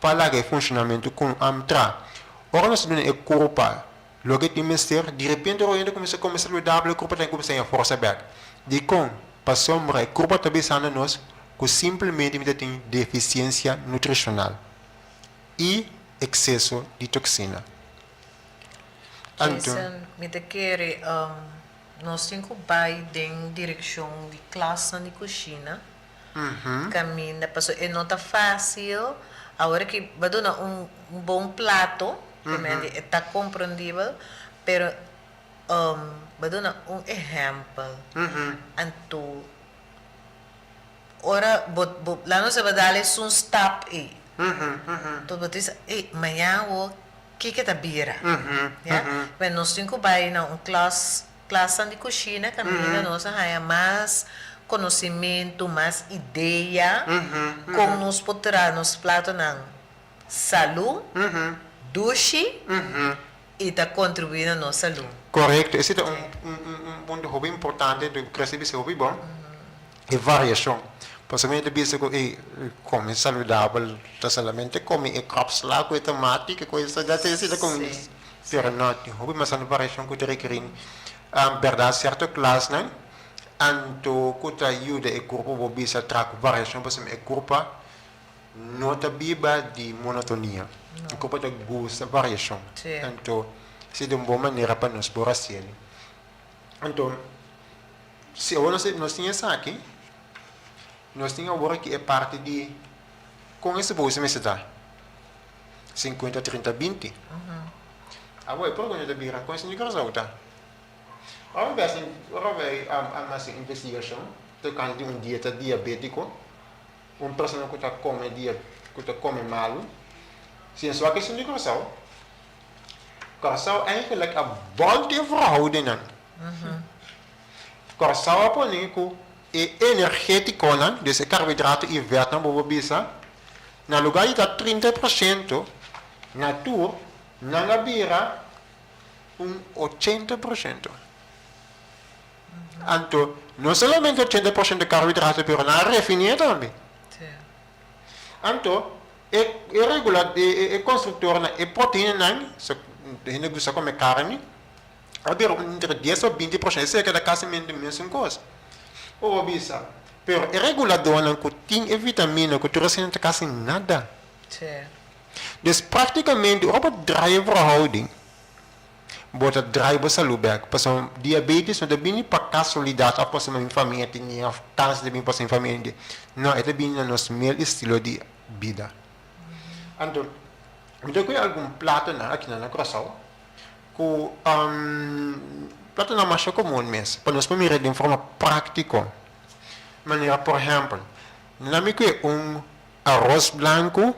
pa laga e funshonamentu kon tra. Ora nos ta duna e kurpa loke tin mester, di repente ora hende kuminsá kome saludabel e kurpa ta kuminsá haña forsa bèk. Dikon? Pasobra e kurpa ta bisando nos ku simpelmente mi ta tin defisiensia nutrishonal i ekseso di toksina. Anto. Jason, mi ta kere nos tin ku bai den direkshon di klasnan di kushina. Caminda paso e no ta facil awor ki bo duna un bon plato e ta comprendibel pero bo duna un ehempel anto ora bo bo laat nos bo dal esun stap ey anto bo ta bisa ey mañan awo kiko ta bira ya nos tin ku bay na un klas. Klasnan di kushina kaminda nos a haña mas konosimentu, mas idea kon nos por traha nos platonan salú, dushi i ta kontribuí na nos salú. Korekto, esei ta un un punto hopi importante, tu Christy bisa hopi bon, e variashon. Pasobra mi ta bisa ku ey kome saludabel ta solamente kome e kòpsla ku e tomati, ke kos esei ta kome. Pero no tin hopi mas tantu variashon ku ta rekerí bèrdat sierto klasnan anto ku ta yuda e kurpo bo bisa traha ku variashon pasobra e kurpa no ta biba di monotonia. E kurpa ta gusta variashon. Anto esei ta un bon manera pa nos por hasiel. Anto si awor nos tin esaki nos tin awor aki e parti di kon e suposo mester ta. 50, 30, 20. Awor e pregunta ta bira, kon esei Kòrsou ta? Ora mi hasi, ora mi a hasi investigashon tokante di un dieta diabétiko, un persona ku ta kome dia, ku ta kome malu, si nos wak esun di Kòrsou, Kòrsou eigenlijk a bòlta e verhoudingnan. Kòrsou a pone ku e energétikonan, dus e karbohidrato i vètnan bo por bisa, Na lugar di ta 30% na tur, nan a bira un 80%. Anto, no solamente 80% carbohidrato, pero nan a refiné tambe. Anto, e e regula e e constructornan, e proteinanan, so hende gusta come carni, a bira un entre 10 o 20%, esei a keda casi mente mesun cos. Bo por bisa, Pero e reguladornan cu tin e vitamina cu tur asina ta casi nada. Dus practicamente ora bo draai e verhouding, bo ta draai bo salud bek. Pasobra diabetes no ta bini pa casualidad of pasobra mi famia tene of cancer ta bini pasobra mi famia tene. No, e ta bini na nos mel estilo di bida. Anto, mi ta coge algun platonan aki na Curaçao cu platonan masha comun mes pa nos por mira den forma practico. Manera por ehempel, nan mi kue un aros blanku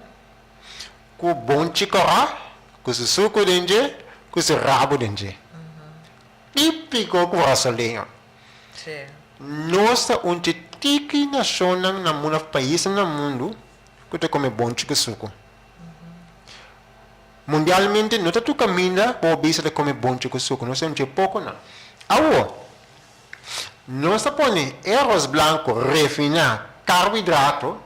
ku bonchi kòrá, ku su suku den dje, ku su rabu den dje. Típiko kurasoleño. Nos ta un dje tiki nashonnan na mundu òf paisnan na mundu ku ta kome bonchi ku suku. Mundialmente no ta tur kaminda bo bisa ta kome bonchi ku suku, nos ta un dje pokonan. Awor, Nos ta pone e aros blanco refiná, carbohidrato,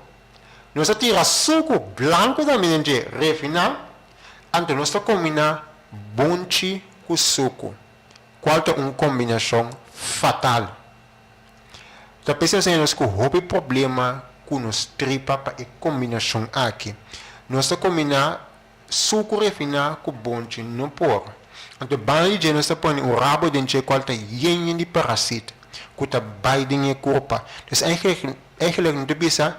nos ta tira sucu blanco tambe den dje refiná, anto nos ta combiná bonchi cu sucu, cual ta un combinacion fatal. Ta p'esei nos ta haña nos cu hopi problema cu nos tripa pa e combinacion aki. Nos ta combiná Suku refiná ku bonchi no por. Anto banda di dje nos ta pone un rabo den dje kual ta yen yen di parasit ku ta bai den e kurpa. Dus eigenlijk eigenlijk no ta bisa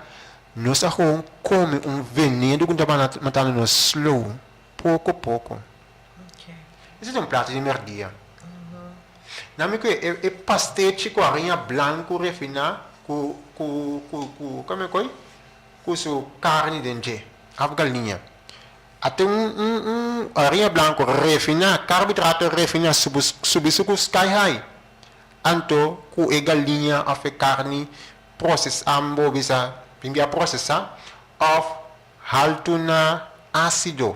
nos ta gewoon kome un veneno ku ta matando nos slow, poko poko. Esei ta un plato di merdia. Nan mi kue e pastechi ku hariña blanku refiná ku ku ku ku kome koi? Ku su karni den dje, òf galiña. Ate un un un hariña blanco refiná, carbohidrato refiná subi subi su ku sky high. Anto ku e galiña òf e karni prosesá bo bisa bin bia prosesá òf haltu na ásido.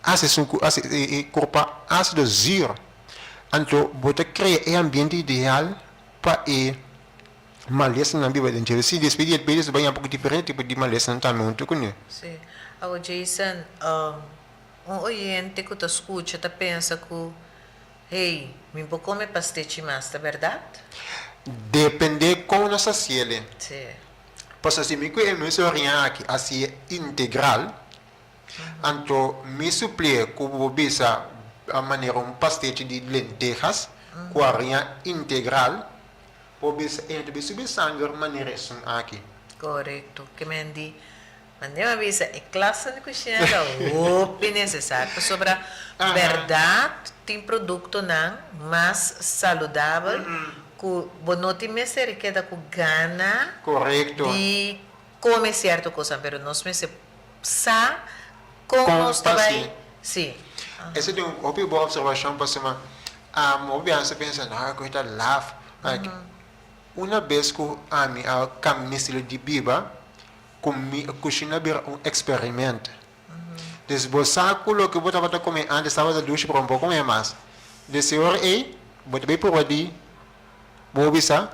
Hasi su hasi e kurpa ásido zuur. Anto bo ta krea e ambiente ideal pa e malesanan biba den dje. Si despues di diabetes bo bai un poko diferente tipo di malesanan tambe huntu kuné. Sí. Awo Jason, un oyente ku ta skucha ta pensa ku, hey, mi por kome pastechi mas, ta bèrdat? Depende kon nos ta hasiel. Sí. Pasobra si mi ku e mes oriña aki hasié integral, Anto mi suplié ku bo bisa manera un pastechi di lentejas ku hariña integral, bo bisa e no ta bin subi sanger manera esun aki. Korekto. Ke men di, manera mi a bisa e klase di kushina ta hopi nesesario pasobra bèrdat tin produktonan mas saludabel ku bo no tin mester keda ku gana di kome sierto kosnan pero nos mester sa kon Kon nos ta ta bai si. si. Ese ta un hopi bon observashon pasobra hopi biaha nos ta pensa no e kos ta laf like una bes ku ami a kambia mi estilo di biba ku mi kushina a bira un eksperimento. Dus bo sa ku loke bo tabata kome antes tabata dushi pero bo no por kome mas. Des e ora ei bo ta bai prueba di bo bisa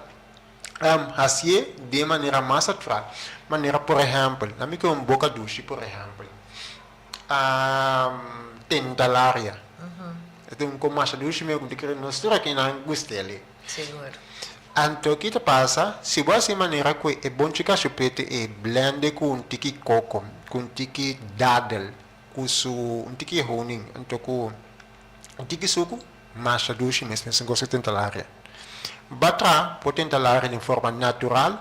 Hasié den manera mas natural. Manera por ehèmpel, nan mi ke un boka dushi por ehèmpel, tentalaria. E ta un kos masha dushi mi ku kere nos tur aki nan gust'el. Sigur. Anto ki ta pasa, si bo hasi manera ku e bonchi kashupete e blende ku un tiki koko, ku un tiki dadel, ku su un tiki honing, anto ku un tiki suku, Masha dushi mes mesun kos ku tentalaria. Batra por tentalaria den forma natural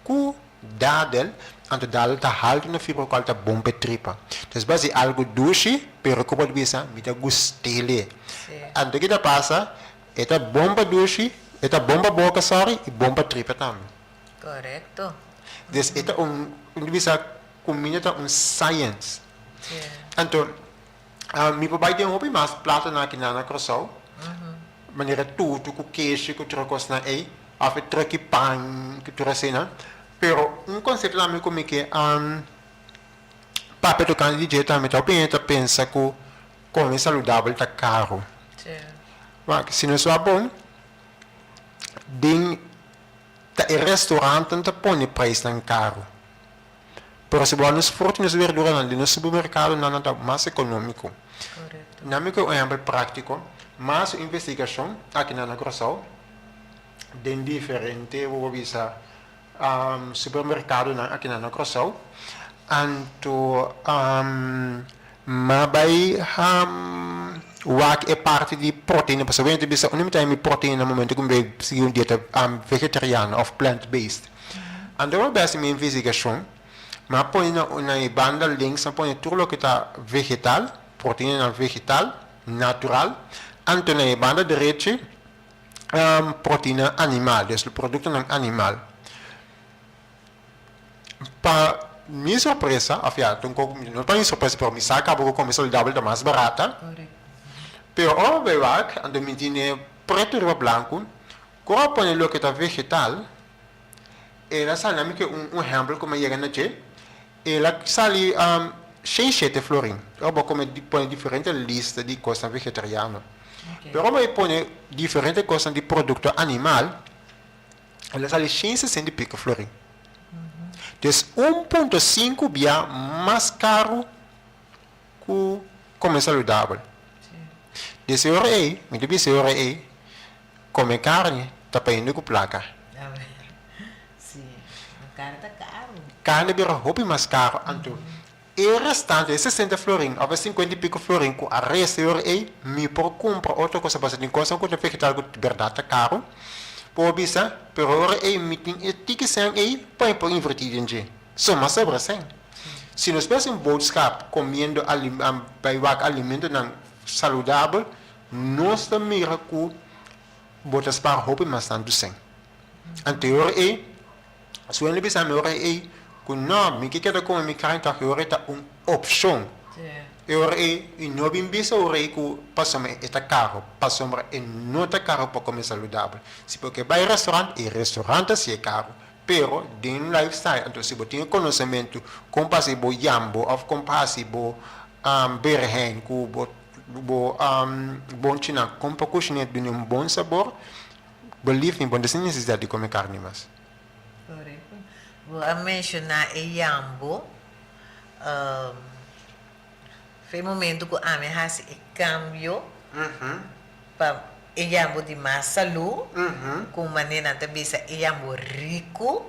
ku dadel, anto dadel ta haltu na fibra kual ta bon pa e tripa. Entonces bo hasi algu dushi pero ku bo ta bisa mi ta gust'ele. Anto ki ta pasa e ta bon pa dushi, e ta bon pa boka sorry i bon pa tripa tambe. Korekto. Des e ta un, un ta bisa kuminda ta un science. Anto Mi por bai den hopi mas platonan aki na na Kòrsou, manera tutu ku keshi ku tur e kosnan ei, òf e tròki pan ku tur asina. Pero un konsepto tambe ku mi ke papia tokante di dje tambe ta hopi hende ta pensa ku kome saludabel ta karu. Wak, si nos wak bon, den ta e restaurantnan ta pone preisnan karu. Pero si bo a nos fruta y nos verduranan di nos supermercadonan nan ta mas economico. Nan mi ke un ehempel practico, mas un investigacion aki na na Curaçao den diferente bo por bisa supermercadonan aki na na Curaçao anto ma bay wak e parti di proteina pasobra bo ta bisa unda mi ta haña mi proteina na momento ku mi bay sigui un dieta vegetariano of plant based. Anto bo bes mi investigashon, mi a pone na na e banda links mi a pone tur loke ta vegetal, proteinanan vegetal, natural, anto na e banda derechi proteina animal, dus produktonan animal. Pa mi sorpresa, of ya, ta un koko, no pa mi sorpresa, pero mi sa kaba ku kome saludabel ta mas barata, pero ora bo bai wak, anto mi tene pretu riba blanku, Ku a pone loke ta vegetal, el a sali, na mi ke un un ehèmpel ku mi a yega na dje, el a sali 6 shete florin. Ora bo a kome pone diferente lista di kosnan vegetariano. Pero ora bo a pone diferente kosnan di produkto animal, el a sali 160 i piko florin. Dus 1.5 bia mas karu ku kome saludabel. Des e ora ei, mi ta bisa e ora ei, Come carni ta pa hende cu placa. Sí, carni ta caro. Carni bira hopi mas caro, anto e restante, e 60 florin of e 50 y pico florin cu a resta e ora ey, mi por cumpra otro cosa pasobra tin cosnan cu ta vegetal cu berdad ta caro, por bisa, pero e ora ey mi tin e tiki cen ey pa mi por inverti den dje. So mas sobra cen. Si nos por haci un boodschap comiendo bay wak alimentonan saludabel, Nos ta mira ku bo ta spar hopi mas tantu sèn. Anto e ora ei, su hende bisa mi ora ei ku no, mi ke keda kome mi karni tòg e ora ei ta un opshon. E ora ei, i no bin bisa ora ei ku pasobra e ta karu, pasobra e no ta karu pa kome saludabel. Si bo ke bai restaurant, e restaurant ta si'e karu, pero den lifestyle. Anto si bo tin e konosementu kon pa hasi bo yambo òf kon pa hasi bo berhèin ku bo bo bonchinan, kon pa kushiné duna un bon sabor, believe me, bo no ta sin nesesidat di kome karni mas. Korekto. Bo a menshoná e yambo. Fe momento ku ami a hasi e kambio pa e yambo di mas salú, ku manera nan ta bisa e yambo riku,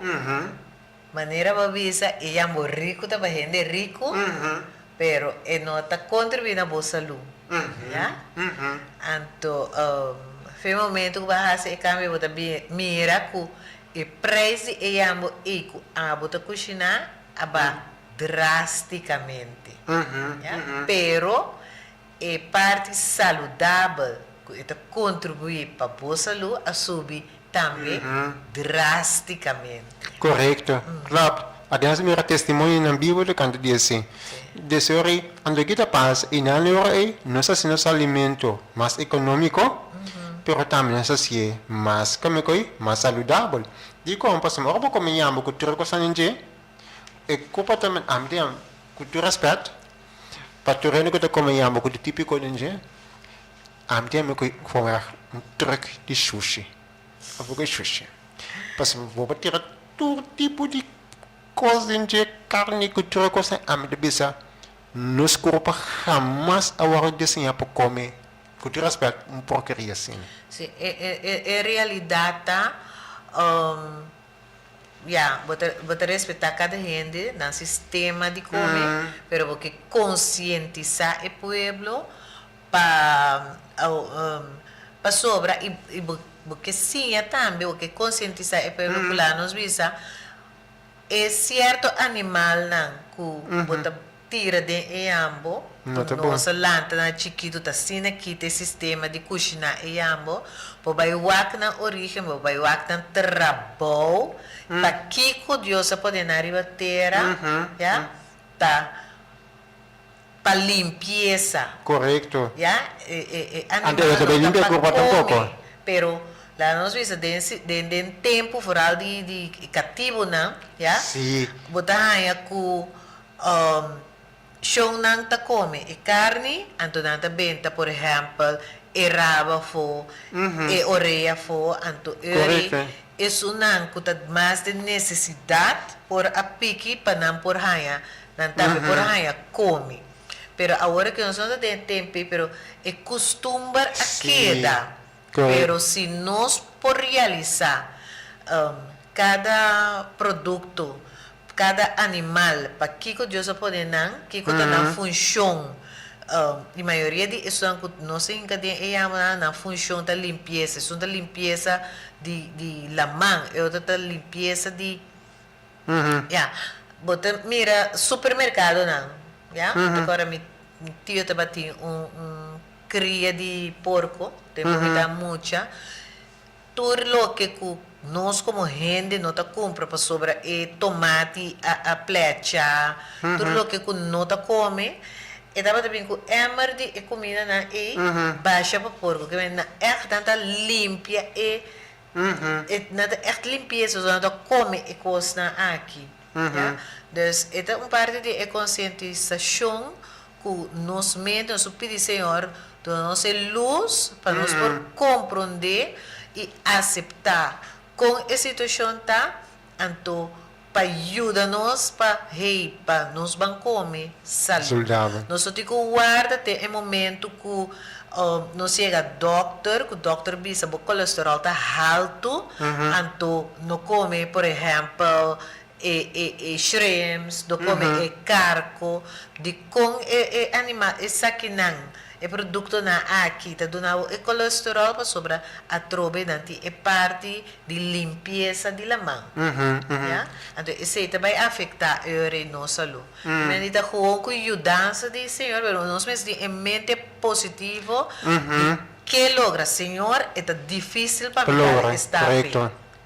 manera bo a bisa e yambo riku ta pa hende riku, pero e no ta kontribuí na bo salú, ya. Anto fe momento ku bo a hasi e kambio bo ta mira ku e preis di e yambo ei ku abo ta kushiná a ba drásticamente, ya. Pero e parti saludabel ku e ta kontribuí pa bo salú a subi tambe drásticamente. Korekto, klopt. Ademas mi mira testimonionan bibu tokante di esei. Deseo rei, anto ki ta pasa? I nan ora ei nos hasi nos alimento mas ekonómiko, pero tambe nos hasié mas, kome koe, mas saludabel. Dikon? Pasobra ora bo kome yamba ku tur e kosnan den dje, E kopa ta ami ta yama ku tur rèspèt pa tur hende ku ta kome yamba ku ta típiko den dje, ami ta yama ku gewoon ègt un trùk di shushi òf bo ke shushi. Pasobra bo por tira tur tipo di kos den dje, karni ku tur e kosnan, ami ta bisa nos kurpa hamas a wòrdu diseñá pa kome ku tur rèspèt un porkeria asina. Sí, e realidat ta. Ya, bo ta bo ta respetá kada hende nan sistema di kome, pero bo ke konsientisá e pueblo pa pasobra i i bo bo ke siña tambe, bo ke konsientisá e pueblo ku laga nos bisa e sierto animalnan ku bo ta tira den e yambo, No ku ta bon. nos a lanta na chikitu ta asina kita e sistema di kushiná e yambo, bo bai wak nan origen, bo bai wak nan trabou, pakiko Dios a pone nan riba tera, ya, ta pa limpiesa. Korekto. Ya, e e e Anto animal e ta no bai ta limpia pa kurpa tampoko. kome, pero laga nos bisa den si den den tempu foral di di katibunan, ya, Sí. bo ta haña ku Shon nan ta kome e karni, anto nan ta benta por ehèmpel e raba afó, e orea afó, anto eri esunnan ku ta mas den nesesidat por a piki pa nan por haña, nan tambe por haña kome. Pero awor ke nos no ta den e tempu ei, pero e kustumber a keda. Pero si nos por realisá kada produkto, kada animal, pa kiko Dios a pone nan, kiko ta nan funshon, i mayoria di esunnan ku nos a hinka den e yamanan, nan funshon ta limpiesa, esun ta limpiesa di di laman, e otro ta limpiesa di, ya, bo ta mira supermerkadonan, ya, mi ta kòrda mi tio tabatin un un Cria di porco, tempo mi ta mucha, tur loke cu nos como hende no ta cumpra pasobra e tomati a a plecha, tur loke cu no ta come, e tabata bin cu emmer di e cumindanan ey basha pa porco, ke men nan echt nan ta limpia e, nan ta echt limpieza, so nan ta come e cosnan aki, ya. Dus e ta un parti di e concientisacion Ku nos mente nos por pidi Señor duna nos e lus pa nos por komprondé i aseptá kon e situashon ta, anto pa yuda nos pa hey pa nos ban kome salú. Nos no tin ku warda te e momento ku nos yega dòkter, ku dòkter bisa bo kolesteròl ta haltu, anto no kome por ehèmpel e e e shrimps, do come e carco, dicon e e animal esakinan, e productonan aki ta duna bo e cholesterol pasobra atrobe nan tin e parti di limpieza di laman, ya, anto esey ta bay afecta eur nos salud. Men di ta gewoon cu yudansa di Señor, pero nos mester tin e mente positivo di ke logra, Señor e ta dificil pa mi dal e stap ey.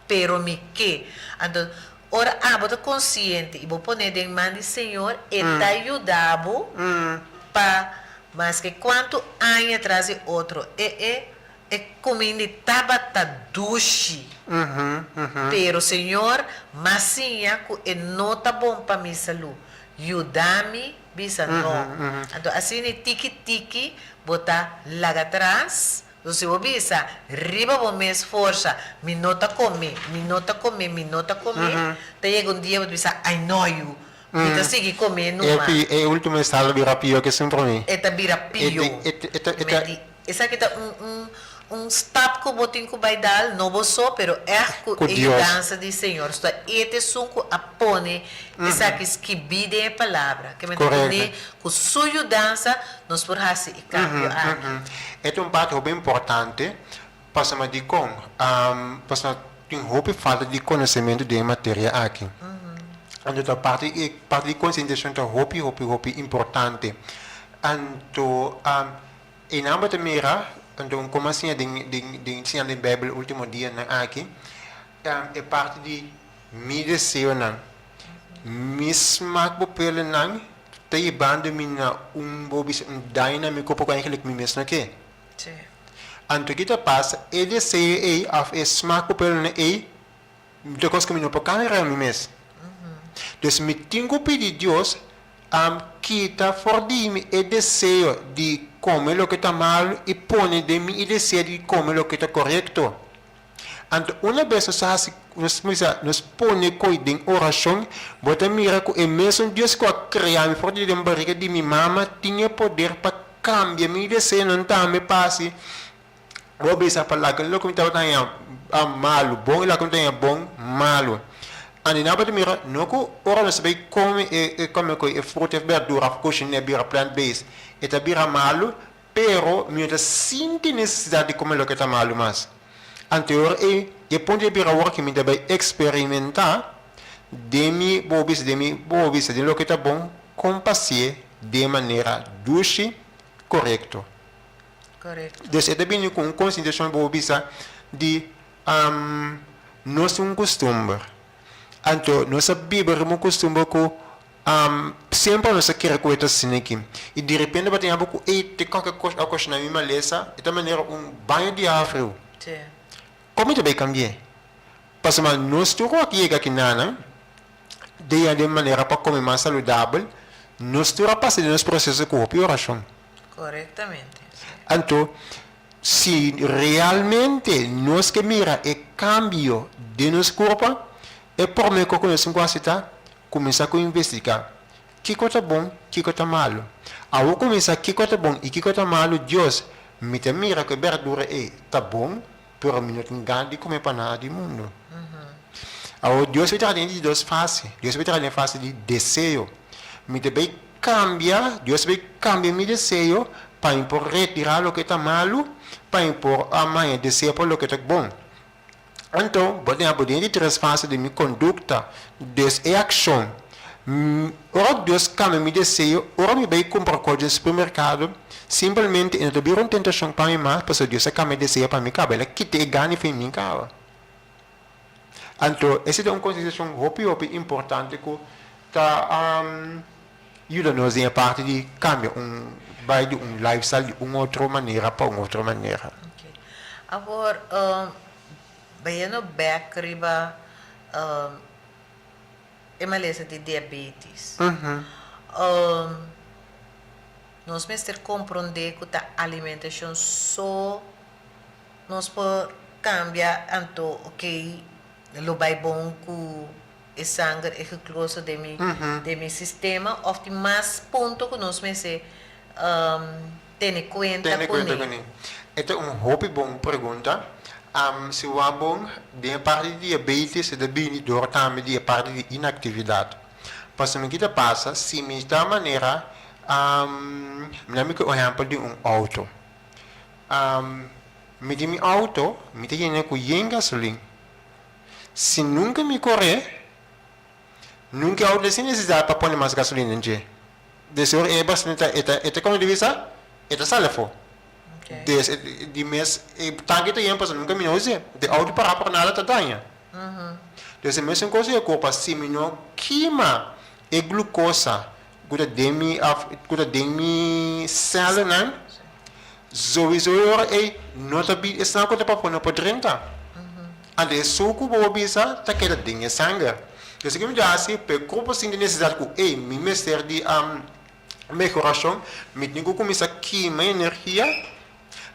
Pero mi ke. Anto, ora abo ta konsiente i bo pon'é den man di Señor, e ta yuda bo pa maske kuantu aña tras di otro e e e kumindi tabata dushi. Pero Señor m'a siña ku e no ta bon pa mi salú. Yuda mi bisa no. Anto asina i tiki tiki bo ta laga tras. Entonces si bo bisa riba bo mes forsa, mi no ta come, mi no ta come, mi no ta come, ta yega un dia bo ta bisa, I know you, mi ta sigui come numa. E ultimo estado ta bira pio ke esun prome. E ta bira pio. Esaki ta un un un stap ku bo tin ku bai dal, no bo so, pero ègt ku e yudansa di Señor. So ta e ta esun ku a pone esaki skibí den e Palabra. Ke men ta pone ku su yudansa nos por hasi e kambio aki. E ta un parti hopi importante pasobra dikon? Pasobra tin hopi falta di konosementu den e materia aki. Anto ta parti e parti di konsientisashon ta hopi hopi hopi importante. Anto E nan bo ta mira, anto un como a siña den den den siña den Bijbel ultimo dianan aki, e parti di mi deseonan, mi smak bo pelenan ta yibando mi na un bo bisa un daño na mi cuerpo cu eigenlijk mi mes no ke. Anto ki ta pasa, e deseo ey of e smak bo pelenan ey ta cos cu mi no por cambia riba mi mes. Dus mi tin cu pidi Dios Kita for di mi e deseo di kome loke ta malu i pone den mi e deseo di kome loke ta korekto. Anto una bes nos a hasi, nos bisa, nos pone koi den orashon, bo ta mira ku e mesun Dios ku a krea mi for di den bariga di mi mama tin e poder pa kambia mi deseonan tambe pa hasi Bo bisa pa laga loke mi tabata haña malu bon i loke mi ta haña bon malu. Anto nan bo ta mira no ku ora nos ta bai kome e kome ku e fruta e berdura òf kushiné bira plant based e ta bira malu, pero mi no ta sinti nesesidat di kome loke ta malu mas. Anto e ora ei e punto ta bira awor ku mi ta bai eksperimentá den mi bo bisa den mi bo bisa den loke ta bon kon pasié den manera dushi korekto. Korekto. Dus e ta bini ku un konsientishon bo bisa di nos tin un kustumber. Anto nos a biba riba un kustumber ku semper nos a kere ku e ta asina aki. I direpente bo ta yama ku ey te kòke kos a okashoná mi malesa, e ta manera un baño di awa friu. Sí. Kon mi ta bai kambi'é? Pasobra nos tur ku a yega aki nan den manera pa kome mas saludabel, nos tur a pasa den nos proseso ku hopi orashon. Korektamente, si. Anto, si realmente nos ke mira e kambio den nos kurpa, e promé kos ku nos tin ku hasi ta kuminsá ku investigá kiko ta bon, kiko ta malu. Awor kuminsá kiko ta bon i kiko ta malu, Dios, mi ta mira ku e berdura ei ta bon, pero mi no tin gana di kome pa nada di mundu. Awor Dios a traha den di dos fase. Dios a traha den fase di deseo. Mi ta bay cambia, Dios a bay cambia mi deseo pa mi por retira loke ta malu, pa mi por a maya deseo pa loke ta bon. Anto, bo tin abo den di tres fase di mi conducta, dus e accion. Ora Dios cambia mi deseo, ora mi bay cumpra cos den supermercado, simplemente e no ta bira un tentacion pa mi mas, pasobra Dios a cambia e deseo pa mi caba, el a kita e gana di mi caba. Anto, esei ta un konsiderashon hopi hopi importante ku ta yuda nos den e parti di kambia un bai di un lifestyle di un otro manera pa un otro manera. Ok. Awor, bayendo bek riba e malesa di diabetes, nos mester komprondé ku ta alimentashon so Nos por cambia anto ok lo bay bon cu e sanger e glucosa den mi den mi sistema of tin mas punto cu nos mester tene cuenta Tene cuenta cune? cune. E ta un hopi bon pregunta. Si wak bon den e parti di diabetes e ta bini door tambe di e parti di inactividad. Pasobra mi kita pasa si mi ta manera mi na mi cu ehempel di un auto. Mi tin mi auto, mi ta yena ku yen gasolin. Si nunka mi kor'é, nunka e auto ta sin nesesidat pa pone mas gasolin den dje. Des ora e gasolin ta e ta e ta komo di bisa? E ta sali afó. Des di mes e tanke ta yen pasobra nunka mi no us'é. De auto pará por nada ta daña. Des e mesun kos ku e kurpa, si mi no kima e glukosa. ku ta den mi òf ku ta den mi sèlnan, sowieso e ora ei no ta bin esnan ku ta pafó no por drenta. Anto e suku bo por bisa ta keda den e sanger. Esei ku mi ta hasi pa e kurpo sinti nesesidat ku ei mi mester di mehorashon, mi tin ku kuminsá kima energia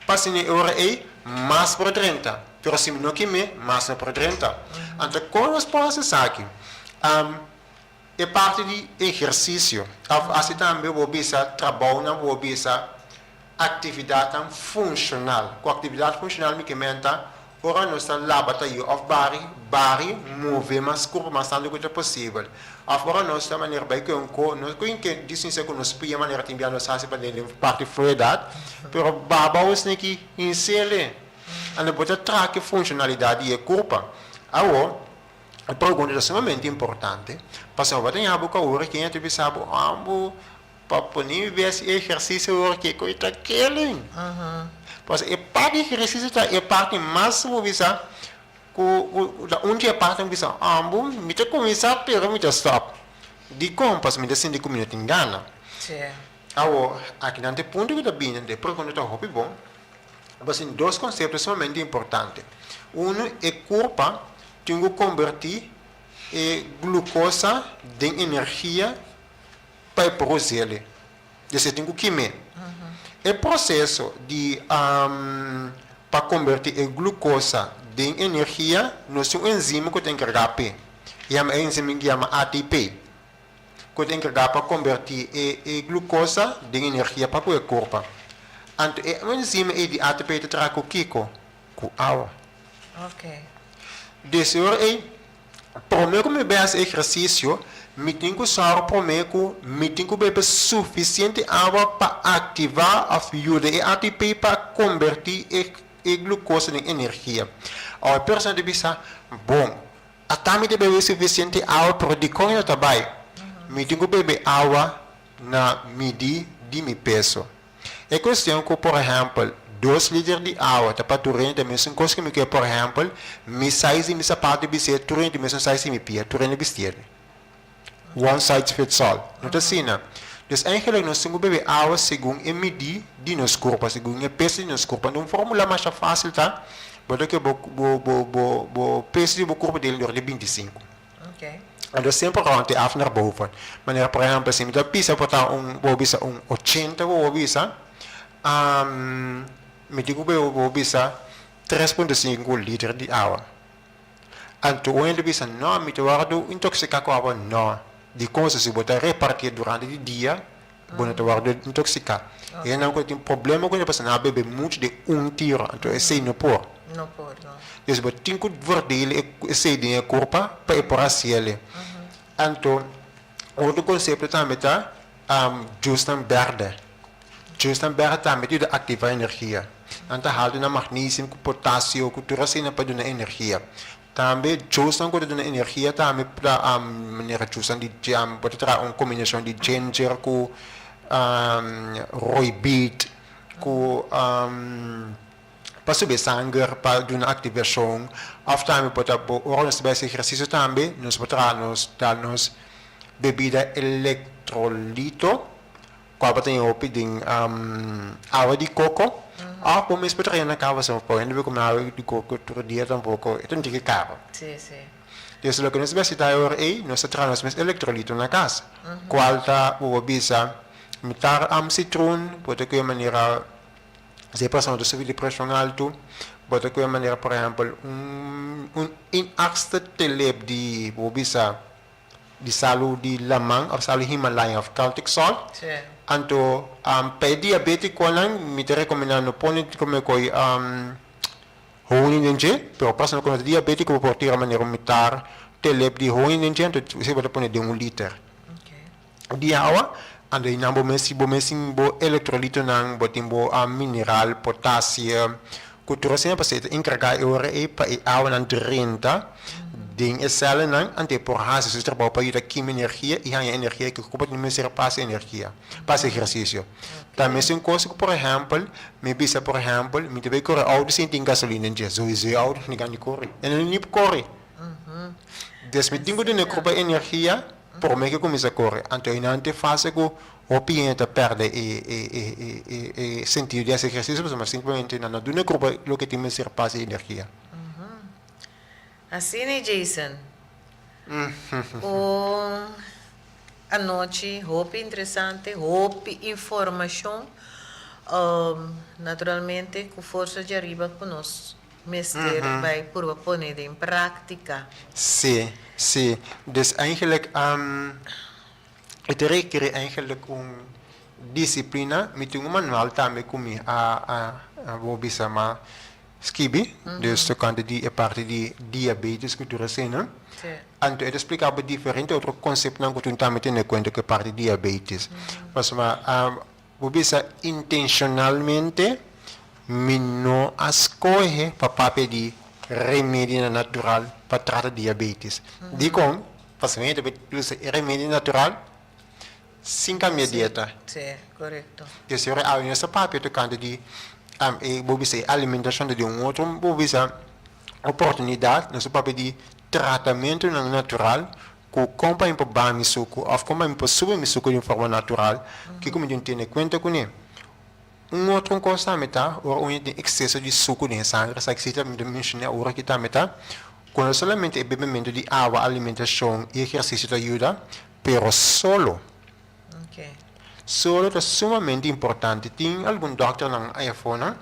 pa asina e ora ei mas por drenta. Pero si mi no kim'é, mas no por drenta. Anto kon nos por hasi esaki? E parti di ehersisio, òf hasi tambe bo bisa trabounan, bo bisa aktividatnan funshonal. Ku aktividat funshonal mi ke menta ora nos ta laba tayo òf bari, bari, move mas kurpo mas tantu ku ta posibel. Òf ora nos ta manera bai ku un ko, no ku ke distinsia ku nos pia manera tin bia nos hasi pa den parti fruedat, pero baba osniki hinsele. Anto bo ta traha ku e funshonalidat di e kurpa. Awor. E pregunta ta sumamente importante, pasobra bo ta ña bo ku awor ken ta bisa bo, Ambo, pa pone mi bes e ehersisio awor ke koe ta kelen. Pasobra e parti di ehersisio ta e parti mas bo bisa ku ta un di e parti ku bisa, Ambo, mi ta kuminsá pero mi ta stòp. Dikon? Pasobra mi ta sinti ku mi no tin gana. Awor, akinan ta e punto ku ta bini, e pregunta ta hopi bon, Pasobra tin dos konsepto sumamente importante. Unu, e kurpa tin ku kombertí e glukosa den energia pa e por us'el. Dus e tin ku kim'é. E proseso di pa kombertí e glukosa den energia, nos tin un enzima ku ta enkargá p'e. E yama e enzima yama ATP. ku ta enkargá pa kombertí e glukosa den energia pa ku e kurpa. Anto e enzima ei di ATP ta traha ku kiko? Ku awa. Des e ora ei, promé ku mi bai hasi ehersisio, mi tin ku sòru promé ku mi tin ku bebe sufisiente awa pa aktivá òf yuda e ATP pa kombertí e glukosa den energia. Awa e persona ta bisa, Bon, Ata mi ta bebe sufisiente awa pero dikon e no ta bai? Mi tin ku bebe awa na midi di mi peso. E kuestion ku por ehèmpel dos liter di awa ta pa tur hende ta mesun kos ku mi ke por ehèmpel mi size di mi sapato bisé tur hende mesun size di mi pia tur hende bistié. One size fits all. No ta asina. Dus eigenlijk nos tin ku bebe awa segun e midí di nos kurpa, segun e peso di nos kurpa. Anto un fórmula masha fásil ta, bo ta ke bo bo bo bo bo peso di bo kurpa debe dor di 25. Anto semper rònt e af naar boven. Manera por ehèmpel si mi ta pisa por ta un bo bisa un 80 bo bisa, mi tin ku bebe bo bisa 3.5 liter di awa. Anto un hende bisa, No, mi ta wòrdu intoksiká ku awa. No. Dikon? Si bo ta repartié durante di dia, bo no ta wòrdu intoksiká. E hendenan ku tin problema ku pasobra nan a bebe muchu den un tiro, anto esei no por. No por, no. Dus bo tin ku verdeel esei den e kurpa pa e por hasiel. Anto, otro konsepto tambe ta jusnan bèrdè. Jusnan bèrdè tambe ta yuda aktivá energia. Nan ta haltu na magnesium ku potasio ku tur asina pa duna energia. Tambe jusnan ku ta duna energia tambe ta manera jusnan di bo ta traha un kombinashon di ginger ku roibit ku pa subi sanger pa duna aktivashon òf tambe bo ta bo ora nos ta bai hasi ehersisio tambe nos por traha nos dal nos bebida elektrolito Kua bo ta ña hopi den awa di koko òf bo mes por traha na kaba so por hende por kume awa di koko tur dia tampoko e ta un tiki karo. Entonces loke nos mester ta awor ei nos ta traha nos mes elektrolito na kas kual ta bo por bisa mitar sitrun bo ta kume manera si e persona ta sufri di preshon altu bo ta kume manera por ehèmpel un achtste telep di bo por bisa di salu di laman of salu Himalayan of Celtic salt. Anto pa e diabeticonan mi ta recomenda no pone come coi honing den dje, pero persona cu no ta diabetico bo por tira manera un mitar telep di honing den dje anto esey bo ta pone den un liter di awa anto eynan bo mes bo mes tin bo electrolitonan bo tin bo mineral potasio Ku tur asina pasobra e ta enkargá e ora ei pa e awanan drenta den e sèlnan anto e por hasi su trabou pa yuda kima energia i haña energia ku ku bo tin mester pa hasi energia, pa hasi ehersisio. Ta mesun kos ku por ehèmpel, mi bisa por ehèmpel, mi ta bai kore outo sin tin gasolina den dje, souiso e outo no gana di kore, e no ni por kore. Des mi tin ku duna e kurpa energia. Promé ku kuminsá kore. Anto einan ta e fase ku hopi hende ta pèrdè e e e e e sentido di hasi ehersisio pasobra simplemente nan no duna e kurpa loke tin mester pa hasi energia. Asina e Jason. Un anochi hopi interesante, hopi informashon. Naturalmente ku forsa djariba ku nos mester bai purba pone den práktika. Sí, sí. Dus eigenlijk e ta rekerí eigenlijk un disiplina. Mi tin un manual tambe ku mi a a bo bisa ma skibi, dus tokante di e parti di diabetes ku tur asina. Anto e ta splika bo diferente otro konseptonan ku tin tambe tene kuenta ku e parti diabetes. Pasobra bo bisa intenshonalmente mi no a skohe pa papia di remedinan natural pa trata diabetes. Dikon? Pasobra mi ta usa e remedi natural sin kambia dieta. Sí, korekto. Des ora awe nos ta papia tokante di e bo bisa e alimentashon ta di un otro bo bisa oportunidat, nos ta papia di tratamentunan natural ku kon pa mi por baha mi suku òf kon pa mi por subi mi suku di un forma natural, kiko mi tin tene kuenta kuné. Un otro kos tambe ta ora un hende tin ekseso di suku den e sangre, esaki si ta mi ta menshoná ora aki tambe ta ku no solamente e bebementu di awa, alimentashon i ehersisio ta yuda, Pero solo. Solo ta sumamente importante. Tin algun dokternan ayafonan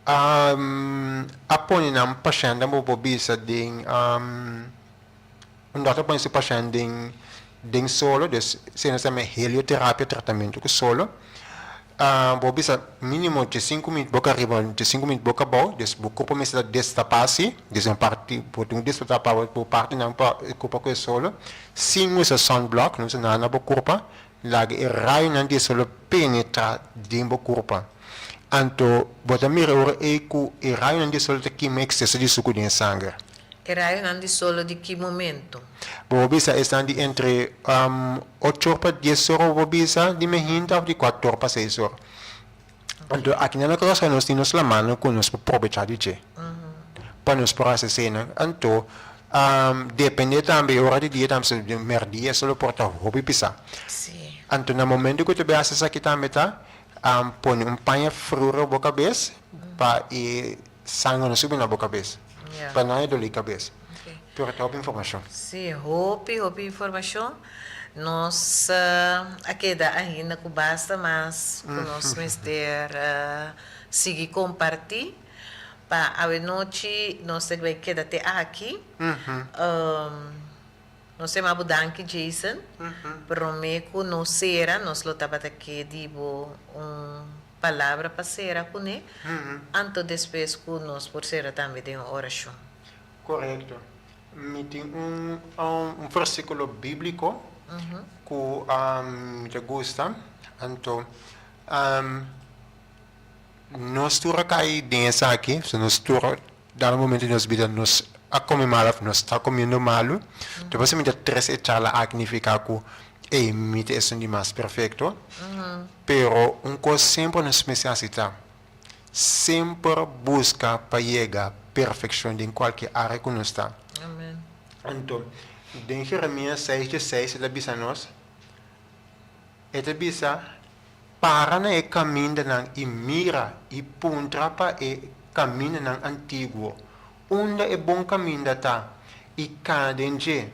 a pone nan pashèntnan bo por bisa den un dòkter a pone su pashènt den den solo, dus esei nos ta yama helioterapia, tratamentu ku solo. Bo bisa minimo diesinku minüt boka riba, diesinku minüt boka abou, dus bo kurpo mester ta destapá si, dus un parti bo tin ku destapá bo partinan pa e kurpo ku e solo, sin usa sunblock, no usa nada na bo kurpa, laga e rayonan di e solo penetrá den bo kurpa. Anto bo ta mira ora ei ku e rayonan di e solo ta kima ekseso di suku den e sanger. E rayonan di solo di ki momento? Bo bisa esnan di entre ocho or pa dies or bo bisa di mehinta of di cuatro or pa seis or. Anto aki nan na Curaçao nos tin nos lamannan cu nos por probecha di dje pa nos por haci eseinan. Anto depende tambe e ora di dia tambe si merdia esei lo por ta hopi pisa. Anto na momento cu ta bay haci esaki tambe ta pone un paña frio riba bo cabes pa e Sanger no subi na bo kabes. Pa nan e doli kabes. Pero ta hopi informashon. Sí, hopi, hopi informashon. Nos a keda ainda ku basta mas ku nos mester sigui kompartí. Pa awenochi nos ta bai keda te aki. Nos ta yama bo danki Jason. Promé ku nos sera nos lo tabata ke di bo un palabra pa sera kuné, anto despues ku nos por sera tambe den un orashon. Korekto. Mi tin un un versíkulo bíbliko ku mi ta gusta. Anto nos tur a kai den esaki, nos tur Dado momento di nos bida nos a come malo of nos ta comiendo malo, ta por eso mi ta trece e charla aki nifica cu ey mi ta esun di mas perfecto, pero un cos semper nos mester haci ta semper busca pa yega perfeccion den cualkier area cu nos ta. Anto den Jeremias seis dieseis e ta bisa nos, E ta bisa, Para na e kamindanan i mira i puntra pa e kamindanan antiguo, unda e bon kaminda ta, i kana den dje,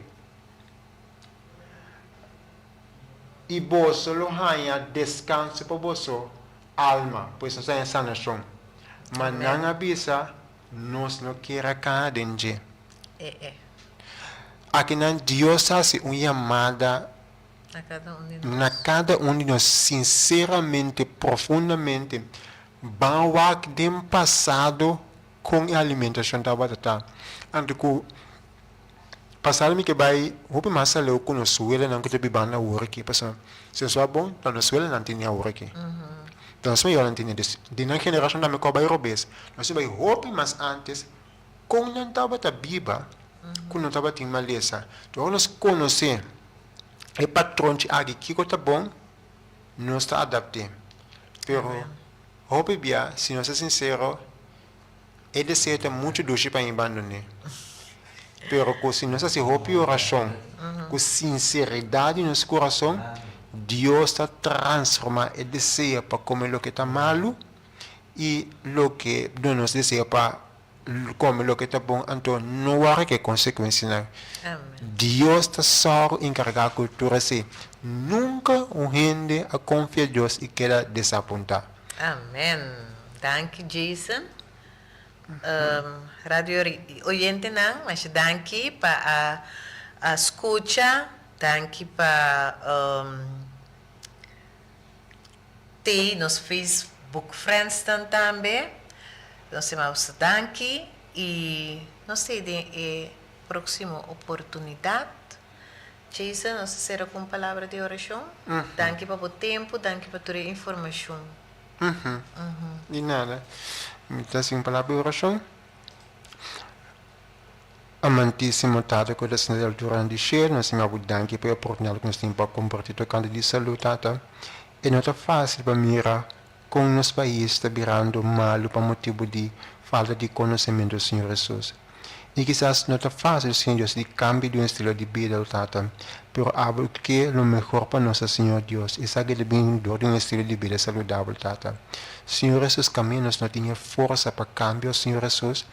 i boso lo haña deskanso pa boso alma, pues nos haña sanashon. Ma nan a bisa, Nos no kier a kana den dje. Akinan Dios a hasi un yamada Na kada un di nos sinseramente, profundamente, ban wak den pasado kon e alimentashon tabata ta. Anto ku pasado mi ke bai hopi mas aleu ku nos welanan ku ta bibando awor aki, pasobra si nos wak bon ta nos welanan tene awor aki, ta nos mayornan tene, dus di nan generashon tambe ku a bai robes, nos a bai hopi mas antes kon nan tabata biba ku no tabatin malesa. Ora nos konosé e patronchi aki kiko ta bon, nos ta adapt'é. Pero hopi bia, si nos ta sinsero, e deseo ta muchu dushi pa mi bandon'é. Pero ku si nos hasi hopi orashon ku sinseridat di nos kurason, Dios ta transformá e deseo pa kome loke ta malu i loke duna nos deseo pa kome loke ta bon, anto no wòrdu ku e konsekuensianan. Dios ta sòru enkargá ku tur esei. Nunka un hende a konfia Dios i keda desapuntá. Amen. Danki Jason. Radio oyentenan, masha danki pa a skucha, danki pa tei nos Facebook friendsnan tambe. Nos ta mausa danki i nos tei den e proksimo oportunidat. Jason, nos ta sera ku un palabra di orashon. Danki pa bo tempu, danki pa tur e informashon. Di nada. Mi ta hasi un palabra di orashon. Amantísimo Tata ku ta sinta di altura di shelu, nos ta bo danki pa e oportunidat ku nos tin pa kompartí tokante di salú, Tata. E no ta fásil pa mira kon nos pais ta birando malu pa motibu di falta di konosementu, Señor Hesus. I kisas no ta fásil, Señor Dios, di kambia di un estilo di bida, o Tata, pero abo ke lo mehor pa nos, Señor Dios. Esaki ta bin dor di un estilo di bida saludabel, Tata. Señor Hesus, kaminda nos no tin e forsa pa kambia, Señor Hesus,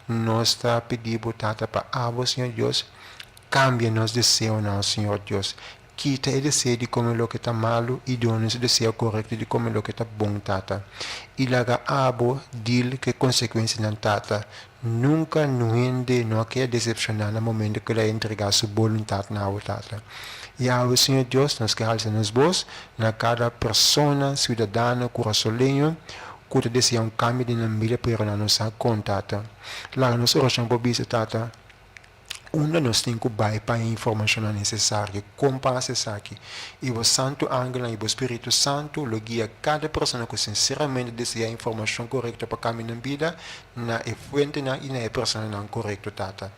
nos ta pidi bo, Tata, pa abo, Señor Dios, kambia nos deseonan, Señor Dios. Kita e deseo di kome loke ta malu i duna nos e deseo korekto di kome loke ta bon, Tata. I laga abo dil ku e konsekuensianan, Tata. Nunka niun hende no a keda desepshoná na momento ku el a entregá su boluntat na abo, Tata. I awe, Señor Dios, nos ke halsa nos bos na kada persona, siudadano, kurasoleño ku ta deseá un kambio den nan bida pero nan no sa kon, Tata. Laga nos orashon por bisa, Tata. Unda nos tin ku bai pa e informashonnan nesesario? Kon pa hasi esaki? I bo santu angelnan i bo spiritu santu lo guia kada persona ku sinseramente deseá informashon korekto pa kambia nan bida na e fuentenan i na e personanan korekto, Tata.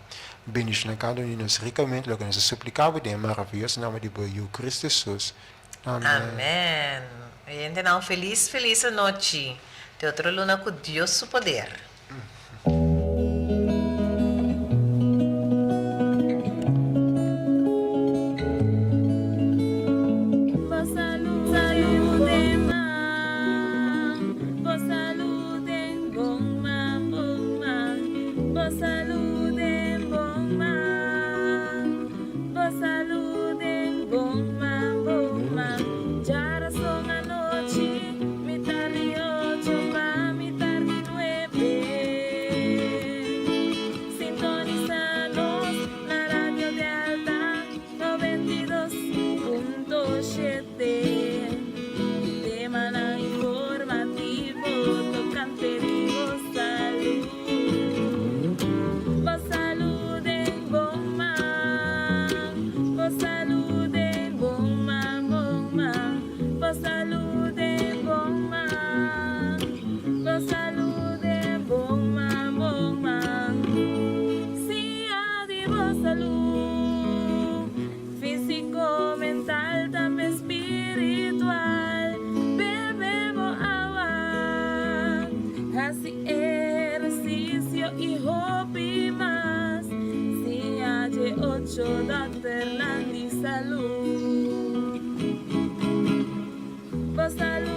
Bendishoná kada un di nos rikamente loke nos ta supliká bo den e maravioso nòmber di bo Yu, Kristu Hesus. Amèn. Amèn. Oyentenan un felis felis anochi. Te otro luna ku Dios su poder. Bo salud.